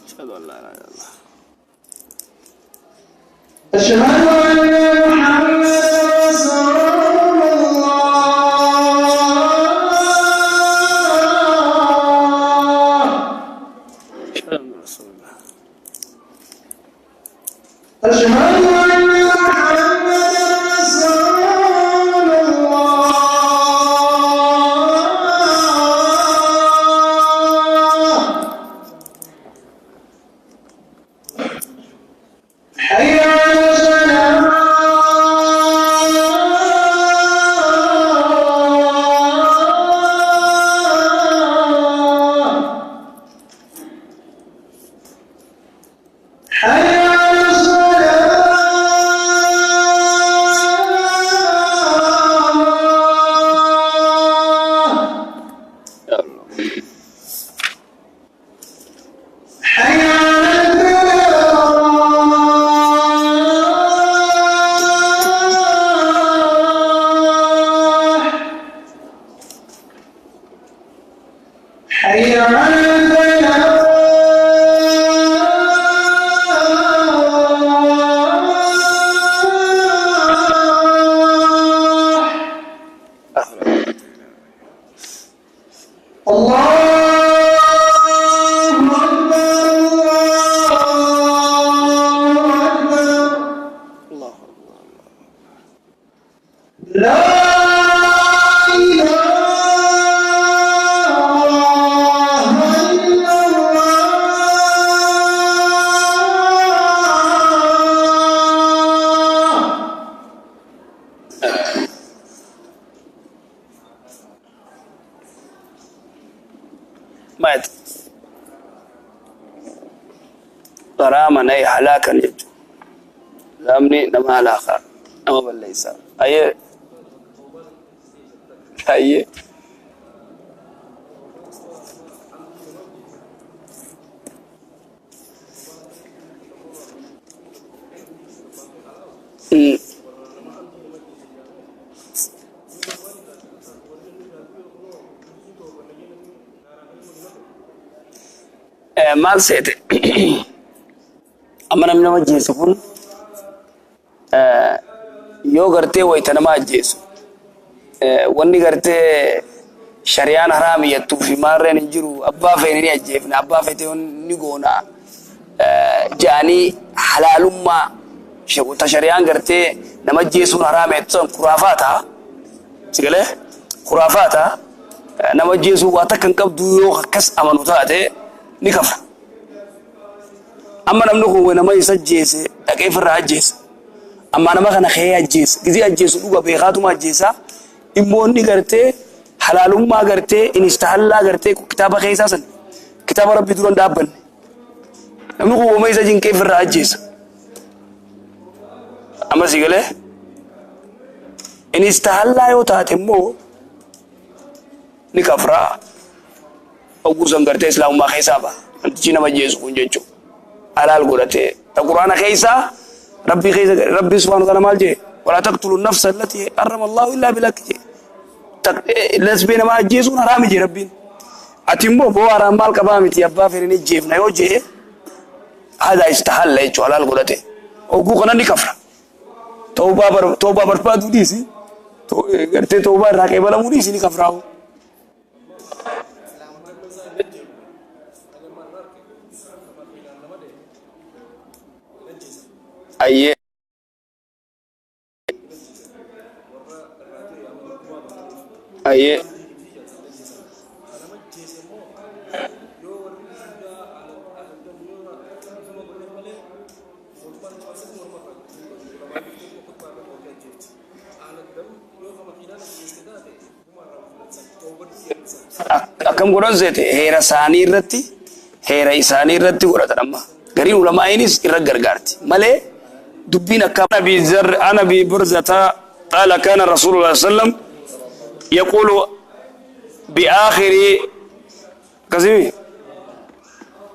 Ashhadu an la ilaha illallah. أشهد أن محمدا رسول الله Ashhadu anna rasulullah. أشهد أن محمدا رسول الله حي على الصلاة حي على الصلاة Ya Allah. حي على الفلاح حي على الفلاح الله أكبر الله أكبر Allahu akbar. لا إله إلا الله Maal jette? Gharaaman ay halaakan jechuudha. Zaamni nama halaakaa nama balleessa. Ayyee ayyee Mm. Maal seete amma namni nama ajjeesu kun yoo gartee wayita nama ajjeesu wanni gartee shari'aan haraami jettuu fi maarreen hin jiru abbaa feene ni ajjeefna abbaa feete ni goona Ja'anii halaalummaa shari'aan gartee nama ajjeesuun haraama jettu kuraafaata. Sigalee kuraafaata nama ajjeesuun waa takka hin qabdu yoo akkas amanu taate ni kafra. Amma namni kun nama isa ajjeese dhaqee ofirraa ajjeesa. Amma nama kana ka'ee ajjeesa. Gizee ajjeesu dhuga beekaatuma ajjeesa. Immoo inni gartee halaalummaa gartee inistahallaa gartee kitaaba keessaa san kitaaba rabbii dura hin dhaabbanne. Namni kun uuma isa jinqee ofirraa ajjeesa. Amma si galee inistahallaa yoo taate immoo ni kafraa. Ogguu san gartee islaamummaa keessaa ba'a. Namtichi nama ajjeesu kun jechuudha. Halaal godhatee. Ta quraana keessaa rabbii keessa rabbii subhaanahu wa ta'ala maal jee? Walaa taqtulu nafsa allati harrama Allahu illaa bilhaqq jee. Lesbee nama ajjeesuun haraami jee rabbiin. Ati immoo boo haraam maal qabaa miti abbaa fedhe ni ajjeefna yoo jee haadha istahalla jechuudha halaal godhate. Ogguu kana ni kafra. Tawbaa barbaaduu dhiisi. Gartee tawbaa irraa qeebalamuu dhiisi ni kafraawu. Ayyee. Ayyee. Akkam godhan seete heera isaanii irratti heera isaanii irratti godhatan amma. Gariin ulamaa'iinis irra gargaarti. Malee dubbiin akka Abi Zar an Abi Burzata qaala kaana Rasuulullah sallam yaquulu bi'aakhiri akkasimi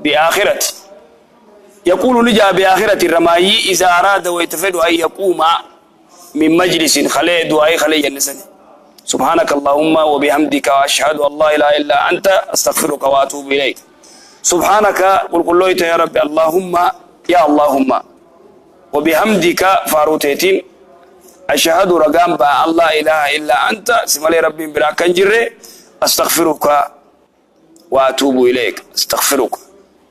bi'aakhirati yaquulu ni jaa bi'aakhirati ramaayii iza araada wayta fedhu an yaquuma min majlisin khalee du'aa'ii khalee jenne sani سبحانك اللهم وبحمدك وأشهد أن لا إله إلا أنت أستغفرك وأتوب إليك سبحانك قل قل يا ربي اللهم يا اللهم وبحمدك فاروتيتين أشهد رقام با الله إله إلا أنت سمالي ربي بلا كنجري أستغفرك وأتوب إليك أستغفرك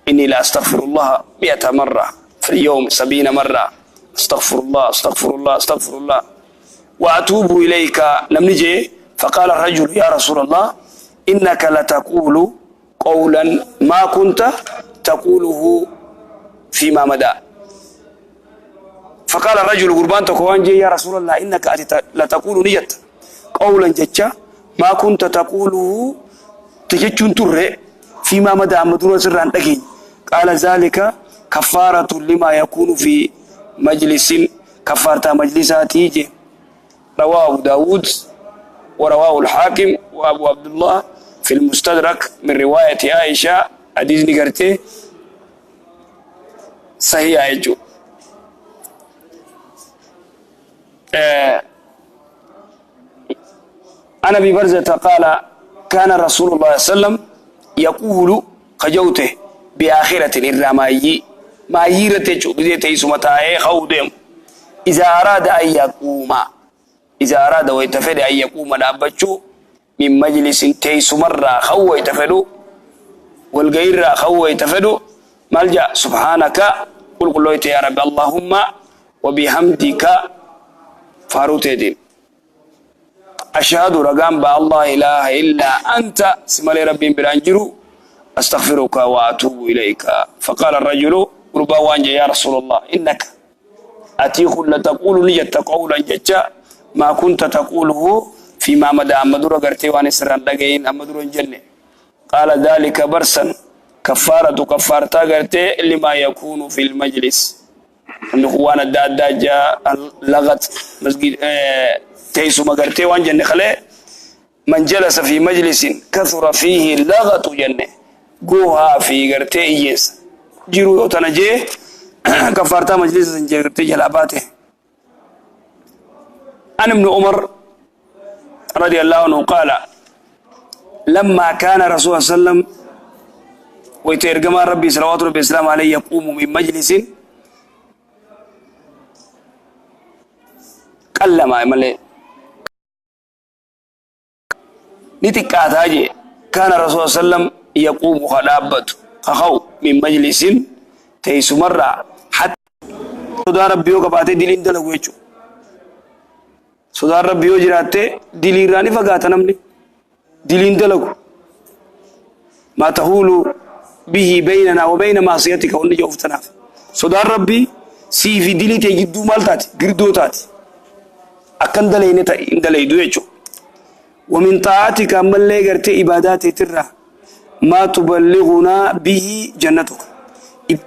إني لا أستغفر الله 100 مرة في اليوم 70 مرة أستغفر الله أستغفر الله أستغفر الله وأتوب إليك لم نجي فقال الرجل يا رسول الله إنك لتقول قولا ما كنت تقوله فيما مدى فقال الرجل قربان تكوان يا رسول الله إنك لتقول نية قولا جتشا ما كنت تقوله تجتشن تره فيما مدى مدون سران تكين قال ذلك كفارة لما يكون في مجلس كفارة مجلساتي رواه أبو داود ورواه الحاكم وأبو عبد الله في المستدرك من رواية عائشة حديث نقرته صحيح أيجو عن أبي برزة قال كان رسول الله صلى الله عليه وسلم يقول خجوته بآخرة الرماي ما يرتج بذيته سمتاه خودم إذا أراد أن يقوم إذا أراد ويتفد أن يقوم دابتشو من مجلس تيس مرة خو يتفدو والغير خو يتفدو ملجأ سبحانك قل قل يا رب اللهم وبحمدك فاروتيدين أشهد رقم با الله إله إلا أنت سمالي ربي برانجرو أستغفرك وأتوب إليك فقال الرجل ربا وانجا يا رسول الله إنك أتيخ لتقول نية قولا جتا ما كنت تقوله فيما مدى أمدور قرتي وان سران دقين أمدور جنة قال ذلك برسا كفارة كفارتا قرتي لما يكون في المجلس أنه وانا دا جاء لغت مسجد تيسو ما قرتي وان جنة خلي من جلس في مجلس كثر فيه لغت جنة قوها في قرتي إيس جيرو يوتنجي كفارتا مجلس قرتي جلاباته عن ابن عمر رضي الله عنه قال لما كان رسول الله صلى الله عليه وسلم ويترجم ربي صلوات ربي السلام عليه يقوم من مجلس قل ما يملي نتكاتاجي كان رسول الله صلى الله عليه وسلم يقوم خلابت خخو من مجلس Teessumarraa hatta sodaa Rabbii yoo qabaate diliin dalagu jechuudha. Sodaan Rabbii yoo jiraatte diliirraa ni fagaata namni. Diliin dalagu. Maa tahuulu bihi baynanaa wa bayna maasiyatika wanni jedhuuf tanaaf. Sodaan Rabbii sii fi dilii ta'e jidduu maal taati? Girdoo taati. Akkan dalayne ta'e hin dalaydu jechuudha. ومن طاعتك أما اللي قرتي عباداتي ترى ما تبلغنا به جنتك.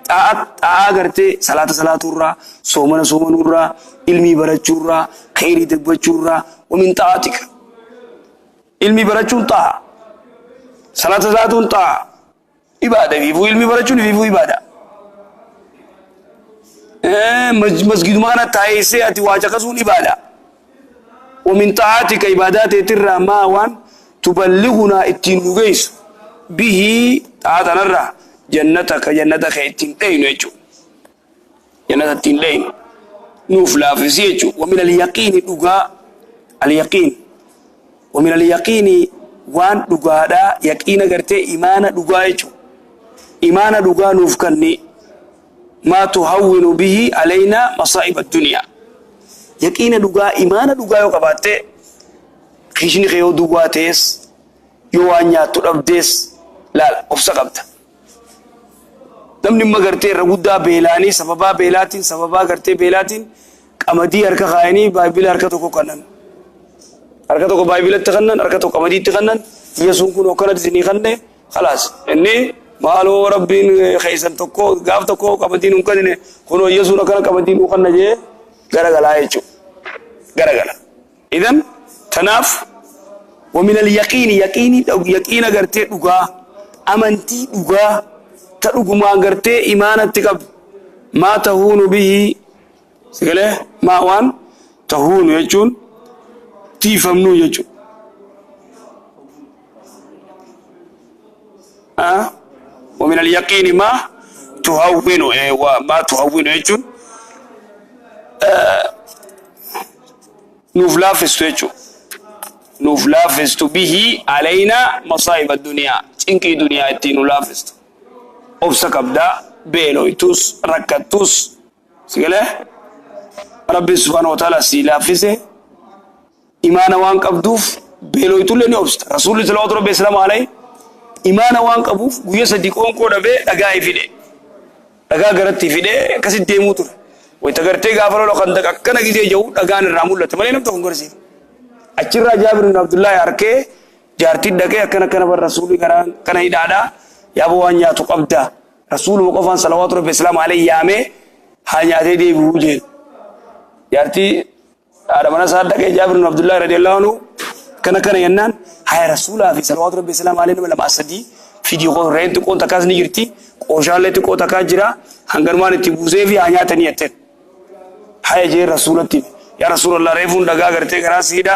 طاعة قرتي صلاة صلاة الرا، صومنا صومنا الرا، علمي برچورا، خيري دبچورا. ومن طاعتك علمي برچون طاعة، صلاة صلاة طاعة، عبادة فيفو علمي برچون فيفو عبادة. مسجد ما كانت تايسي أتي واجه عبادة. ومن طاعتك عبادات ترى ما وان تبلغنا التين به طاعة نرى جنتك جنتك التين يجو جنة التين نوف لا ومن اليقين دغا اليقين. ومن اليقين وان دغا دا يقين غرتي إيمان دغا يجو إيمان دغا نوف كني ما تهون به علينا مصائب الدنيا. يقين دغا إيمان دغا يو قباته خيشني خيو دغا تيس يو وانيا تدبدس لا لا أفسا قبتا. نمني ما غرتي رغودا بيلاني سببا بيلاتين سببا غرتي بيلاتين قمدي هركا خايني بايبل هركا توكو كنن هركا توكو بايبل تخنن هركا توكو قمدي تخنن يسون كن وكنت زني خنه خلاص اني مالو ربين خيسن توكو غاف توكو قمدي نكنن كنو يسون كن قمدي نكنن جي غرغلا يچو غرغلا. إذن تناف ومن اليقين يقيني يقين غرتي دغا امنتي دغا تدغما غرتي ايمانتي قب ما تهون به سغله ما وان تهون يچون تيفمنو يچون ومن اليقين ما تهون وما تهون يچون نوف لافستو به علينا مصائب الدنيا تنكي دنيا التين لافستو أبسك أبدا بيلويتوس ركتوس سيقله ربي سبحانه وتعالى سيلافسه إيمانا وانك أبدوف بيلويتو لني أبست رسول الله صلى الله عليه وسلم عليه إيمانا وانك أبوف ويسا ديكون كودا بي أغاي فيدي أغا غرتي فيدي كسي ديموتر ويتغرتي غافرو لو خندق أكنا جيزي جو أغان الرامول لتمالي نمتو خنقرسي أچرا جابر بن عبد الله أركي جارتي دكي أكنا كنا بر رسولي كنا هيدادا يا بو وانيا تقبدا رسول وقفان صلوات ربي السلام عليه يامي هانياتي دي بوجين جارتي هذا من صار دكي جابر بن عبد الله رضي الله عنه كنا كنا ينان هاي رسول في صلوات ربي السلام عليه لما أسدي في دي غور رين تكون تكاز نيجرتي قوشالة تكون تكاز جرا هنگرمان تبوزي في هانياتني يتن هاي جي رسولتي يا رسول الله ريفون دغا غرتي غرا سيدا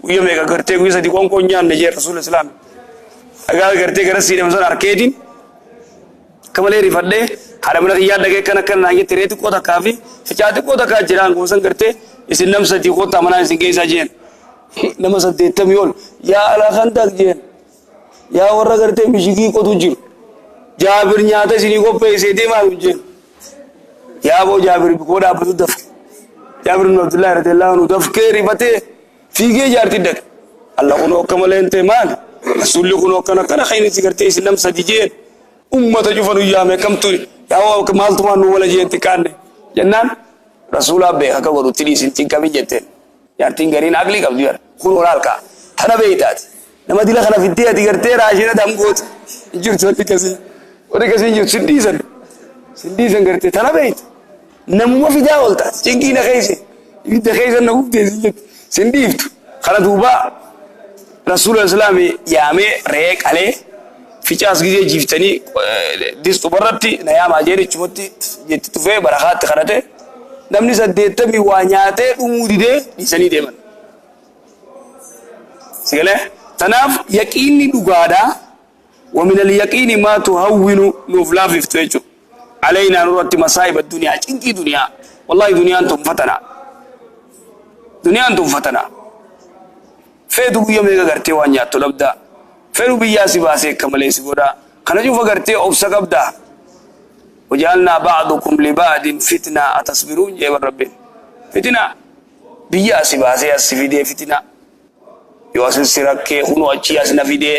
ويمه غرتي وي سدي كون كون نيان نجي رسول الاسلام دغا غرتي غرا سيدا مسن اركيدين كمالي ريفدي هذا من يا دغه كن كن ناي تريت كو تكافي فچات كو تكا جيران غوسن غرتي اسن نم سدي كو تمنا اسن گيسا جين نم سدي تميول يا الا خندق جين يا ور غرتي مشيكي كو تجير جابر نياته سني كو پیسے دي ما جين يا ابو جابر كو دا بدو دف جابر بن عبد الله رضي الله عنه دفكي ربته فيجي جارتي دك الله كنو كمل انت مال رسول كنو كنا كنا خيني سيغرتي اسلام سديجين امه جفن يا ما كم توري يا هو مال تما نو ولا جين تكان جنان رسول الله به كا ورو تري سنتين كمي جتين جارتين غرين اغلي قبل يار كنو رالكا تنا بيتات نما دي لخنا في الدي تيغرتي راجينا دم غوت جور تولي كسي وري كسي جور سنديسن سنديسن غرتي تنا بيت نمو في داولتا تشنكي نخيسي يد خيسن نغوب تيزيت سنديفت خلا دوبا رسول الله السلام يامي ريك عليه في چاس گیزه جیفتنی دیست برتی نیا ماجری چمتی جت توفه برخات خرته نمنی سدیتمی وانیاته umudi de disani deeman sigale tanaaf yaqiinni dhugaadha ومن اليقين ما تهون نوفلاف علينا نرتي مصائب الدنيا چنكي دنيا والله دنيا انتم فتنة دنيا انتم فتنة فيدو يوم غرتي وانياتو لبدا فيدو بياسي باسي كمالي سيغودا خنجو فغرتي اوبسا قبدا وجعلنا بعضكم لبعض فتنة أتصبرون جيب ربي فتنة بيا سباسي أسفيدي فتنة يواسن سركي خنو أتشي أسنفيدي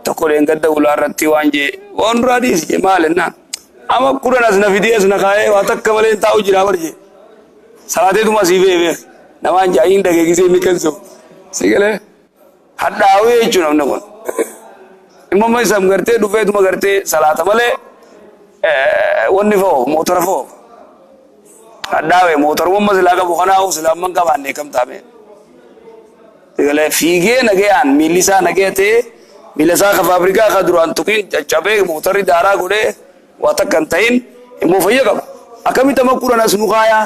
تقولين قد ولا رتي وانجي وان راديس جمالنا أما كورنا أسنفيدي أسنخاي واتكملين تاو جرا ورجي صلاة دوما سيفي بيه نمان جايين دقيقة سي ميكنسو سيقله hadhaawee jechuun namni kun. Immoo isaan gartee dhufeetuma gartee salaata malee wanni fa'oo mootora fa'oo. Hadhaawee mootorummaa silaa qabu kanaafuu silaa amman qabaanne kam taame. Sigalee fiigee nagayaan miilli isaa nagaya ta'ee miila isaa ka faabrikaa ka duraan tuqiin caccabee mootorri daaraa godhee waa takka hin ta'in immoo fayya qaba. Akkamitti amma kudhan as nu kaayaa?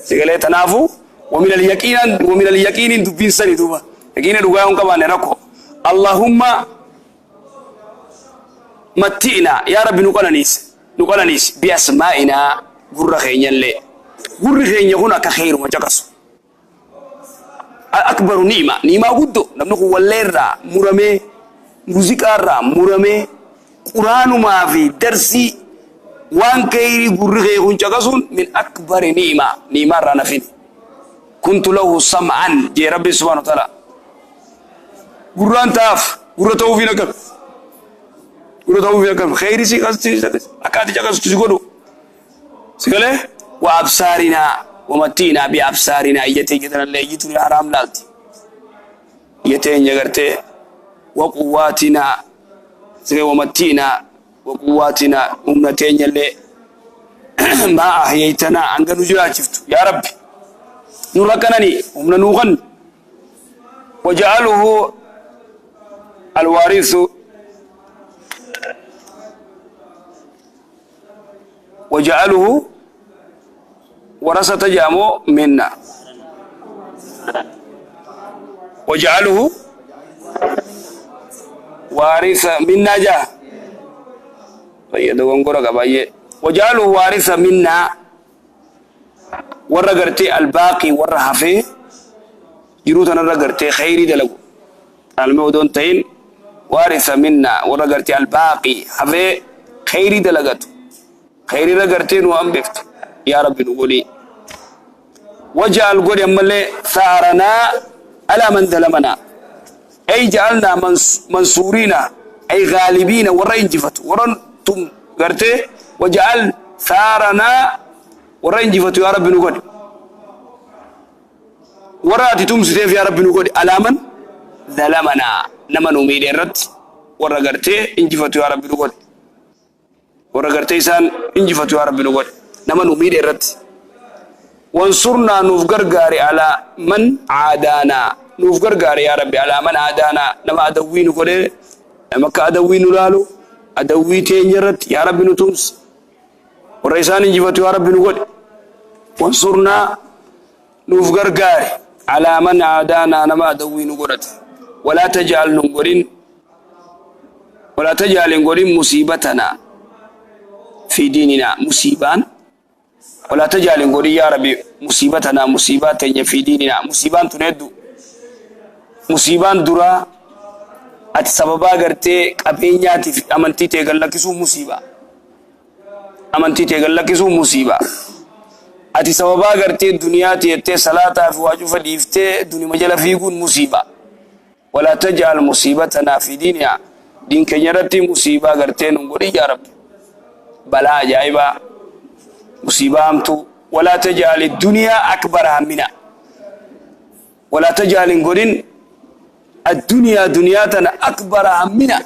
Sigalee tanaafuu ومن اليقين ومن اليقين دبين سني دوبا يقين دوغا كمان ركو اللهم متئنا يا رب نقلنيس نقلنيس بأسمائنا غر خينيا لي غر خينيا هنا كخير ما جكس أكبر نعمة نعمة غدو نمنو وليرا مرمي موسيقى مرمي قرآن ما في درسي وان كيري غر خينيا جكسون من أكبر نعمة نعمة رانا فين كنت له سمعا جي ربي سبحانه وتعالى قران تاف قرة توفي نكب قرة توفي نكب خيري سي قصتي أكادي جاكس تسيقولو سيقوله وأبصارنا ومتينا بأبصارنا إيتي جدنا اللي يجتني حرام لالتي إيتي نجرتي وقواتنا سيقول ومتينا وقواتنا أمتين اللي ما أحييتنا أنك نجرا شفتو يا ربي نركنني ومن نوغن وجعله الوارث وجعله ورثة جامو منا وجعله وارث منا جا وجعله وارث منا warra gartee albaaqii warra hafee jiruu tanarra gartee khayrii dalagu alme odoon ta'in waarisa minna warra gartee albaaqii hafee khayrii dalagatu khayriirra gartee nu hambiftu yaa rabbi nu godhii waja'al godhi ammallee saaranaa alaa man zalamanaa ay ja'alnaa mansuuriina ay gaalibiina warra injifatu warra tum gartee waja'al saaranaa warra injifatu yaa rabbi nu godhi warra ati tumsiteef yaa rabbi nu godhi alaaman zalamanaa nama nu miidhe irratti warra gartee injifatu yaa rabbi nu godhi warra gartee isaan injifatu yaa rabbi nu godhi nama nu miidhe irratti wansurnaa nuuf gargaari alaa man caadaanaa nuuf gargaari yaa rabbi alaa man caadaanaa nama adawwii nu godhe nama akka adawwii nu laalu adawwii teenya irratti yaa rabbi nu tumsi warra isaan injifatu yaa rabbi nu godhe wansurnaa nuuf gargaari alaa man caadaanaa nama adawwii nu godhate walaa taj'al nun godhin walaa taj'al hin godhin musiibatanaa fi diininaa musiibaan walaa taj'al hin godhin yaa rabbi musiibatanaa musiibaa teenya fi diininaa musiibaan tun hedduu musiibaan duraa ati sababaa gartee qabeenyaatiif amantii tee gallakkisuu musiibaa amantii tee gallakkisuu musiibaa ati sababaa gartee duniyaa teettee salaataa fi waa cufa dhiiftee dunima jala fiiguun musiibaa walaa taj'al musiibatanaa fi diininaa diin keenya irratti musiibaa gartee nun godhin yaa rabbi balaa ajaa'ibaa musiibaa hamtuu walaa taj'al addunyaa akbara hammina walaa taj'al hin godhin addunyaa duniyaa tana akbara hammina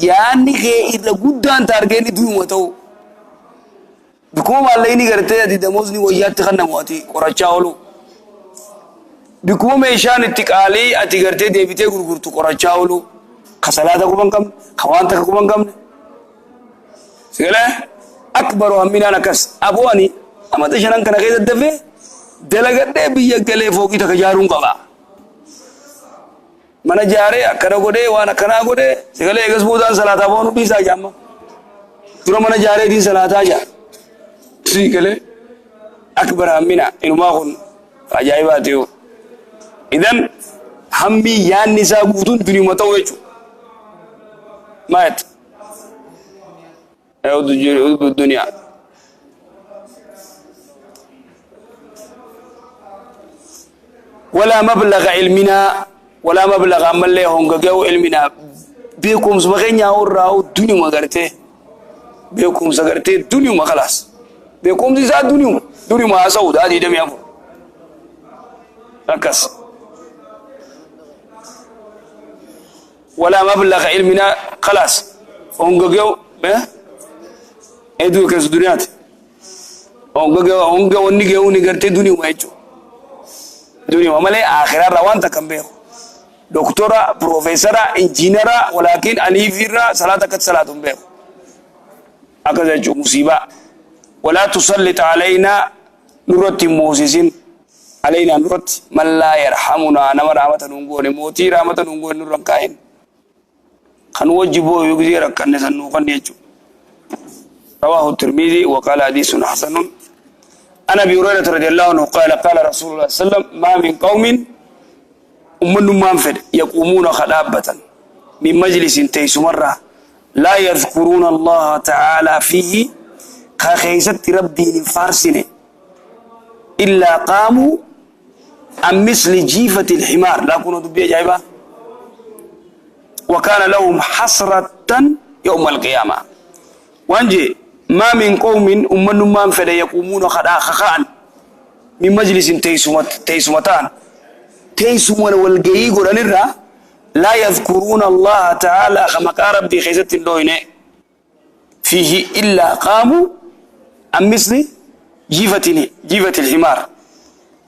yaanni kee irra guddaan taargeenni duniyuma ta'u Bikkuma maallaqni gartee ati damoosni wayyaatti kennamu ati qorachaa oolu. Bikkuma meeshaan itti qaalii ati gartee deebitee gurgurtu qorachaa oolu. Ka salaata quba hin qabne, ka waan takka quba hin qabne. Sigalee akbaru hamminaan akkas. Aboo ani amata shanan kana keessa dafee dalagadhee biyya galee fooqii takka ijaaruun qaba. Mana ijaaree akkana godhee waan akkanaa godhee sigalee eegas boodaan salaataa boonu dhiisaa jaamma. Dura mana ijaaree diin salaataa jaa. Sigalee akbar hammina inumaa kun ajaa'ibaati yoo. Idan hammi yaanni isaa guutuun duniyuma ta'u jechuudha. Maayet. Hubbu duniyaa. Walaa mablaga ilminaa, walaa mablaga ammallee hongaga'u ilminaa, beekumsuma keenyaa irraa duniyuma gartee, beekumsa gartee duniyuma, khalaas beekumsi isaa duniyuma, duniyuma haasa'u daa 24 akkas. Walaa mablaga ilminaa, khalaas hongaga'u hedduu keessa duniyaati, hongaga'u honga wanni ga'u ni gartee duniyuma jechuudha. Duniyuma malee akhiraarraa waan takka hin beeku. Doktora, profeesara, injiinara, walaakin aliifirraa salaata akkatti salaatu hin beeku. Akkas jechuun musiibaa. Walaa tusallit alaynaa, nurratti hin moosisin, alaynaa nurratti, man laa yarhamunaa, nama rahmata nuun goone, mootii rahmata nuun goone nurra hin kaa'in. Kan wajji booyu gisee rakkanne san nuu kanne jechuudha. رواه الترمذي وقال حديث حسن. عن ابي هريره رضي الله عنه قال: قال رسول الله صلى الله عليه وسلم: ما من قوم، أمن ما فد، يقومون خلابة من مجلس تيسمرة لا يذكرون الله تعالى فيه، خيست ربي فارسن، إلا قاموا عن مثل جيفة الحمار. لا كنوا دبي جايبة، وكان لهم حسرة يوم القيامة. وانجي ما من قوم، أمن ما فد، يقومون خداخان من مجلس تيسمتان تيسمون والجي قرانرا لا يذكرون الله تعالى، خمك ربي خيزة دوينه، فيه إلا قاموا عن مثل جيفة الحمار.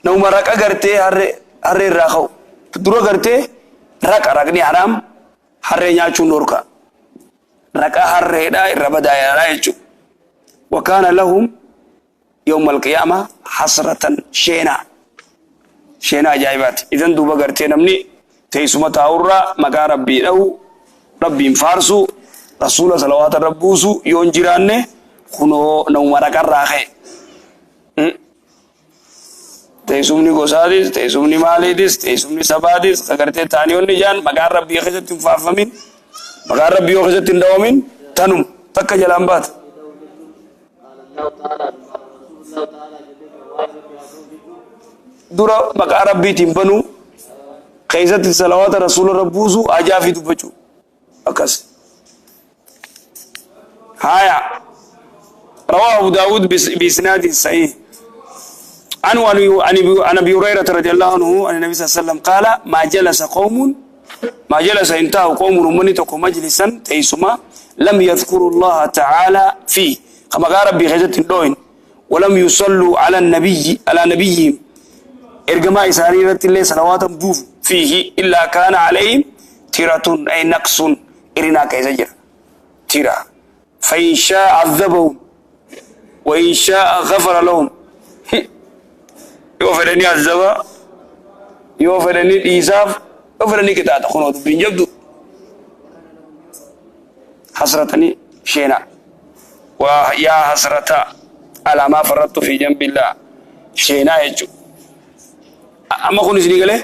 نوم رك أجرتي هر هر راخو درو أجرتي رك ركني حرام، هر نياتشو نوركا رك هر دا ربدا يا رايچو. وكان لهم يوم القيامة حسرة شينا شينا جايبات. إذن دوبا غرتي نمني تيسuma taa'urraa maqaa rabbii dha'u, rabbiin faarsu, rasuula salawaata rabbuusu yoon jiraanne, kunoo nama raqarraa ka'e. Teessumni gosaatis, teessumni maaliitis, teessumni sabaatis, agartee taaniyoonni jaan maqaan rabbii keessatti hin faarfamin, maqaan rabbii yoo keessatti hin dhawamin, tanum takka jalaan baata. Dura maqaa rabbiitiin banuu, keessatti salawaata rasuula rabbuusu, ajaa fi dubbachuu akkas. Haya, رواه أبو داود بإسناد صحيح. عن أبي هريرة رضي الله عنه أن النبي صلى الله عليه وسلم قال: ما جلس قوم، ما جلس انتهى قوم رمني مجلسا تيسما لم يذكروا الله تعالى فيه، كما قال ربي خزت اللوين، ولم يصلوا على النبي، على نبيهم، إرجما إساني الله صلوات بوف فيه، إلا كان عليهم تيرة أي نقص، إرنا كيزجر تيرة، فإن شاء عذبهم وإن شاء غفر لهم. Yoo fedhanii azaba, yoo fedhanii dhiisaaf, yoo fedhanii qixaaxa. Kunoo dubbiin jabdu, hasratanii sheena waa yaa hasrata alaa maa farrattu fi jambillah, sheenaa jechu. Amma kun isinii galee?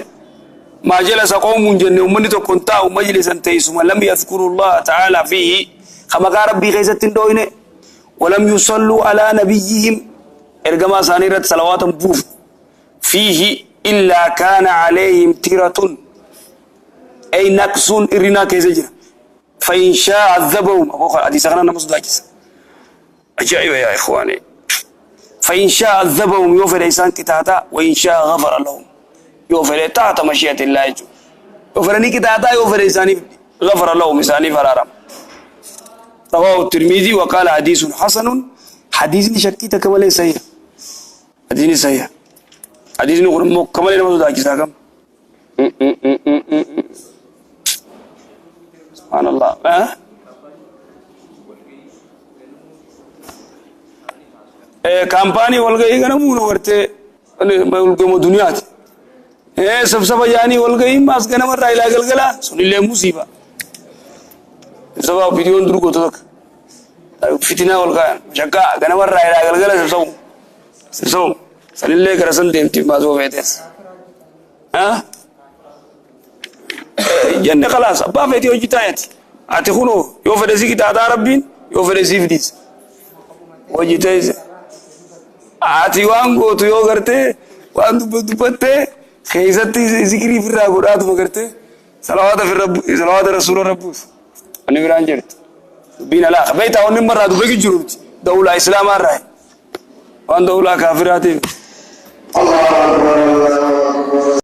Maa jalasa qawmun jenne, ummanni tokko hin taa'u, majlisan teessuma, lam yadhkuru allaha ta'ala fiihi, ka maqaa rabbii keessatti hin dhooyne, walam yusalluu alaa nabiyyihim, ergamaa isaanii irratti salawaatan buuf, فيه إلا كان عليهم تيرة أي نقص، إرنا كيزجر، فإن شاء عذبهم. حديث أغنى نمس داكس، عجائب يا إخواني. فإن شاء عذبهم، يوفر إنسان كتاتا، وإن شاء غفر لهم، يوفر تحت مشيئة الله، يوفر كتاتا، يوفر إنسان غفر لهم إنسان فرارم. رواه الترمذي وقال حديث حسن. حديث شكيت كما ليس صحيح، حديث صحيح. حديثni kun immoo akka malee nama sodaachisaa kam. Subhaanallah. Kaampaanii walgahii kana muuna gartee walgahii duniyaati. Sabsaba jaanii walgahii maas ganamarraa ilaa galgalaa sunillee musiiba. Sababa viidiyoon dur gootu takka. Fitinaa wal kaayan shakkaa ganamarraa ilaa galgala sabsabu. Sabsabu. Sanillee gara san deemti maasoo feetes. Jenne khalaas abbaa feetii hojii taayati. Ati kunoo yoo fedhe si qixaataa rabbiin, yoo fedhe siif dhiisa. Hojii teessa. Ati waan gootu yoo gartee waan dubbattee keessatti zikrii ofirraa godhaatuma gartee salawaata firra salawaata rasuula rabbuus. Wanni biraan jirtu. Dubbiin alaa beektaa wanni marraa dubbaki jiru miti. Dawlaa islaamaa irraa. Waan dawlaa kaafiraatiif. الله أكبر.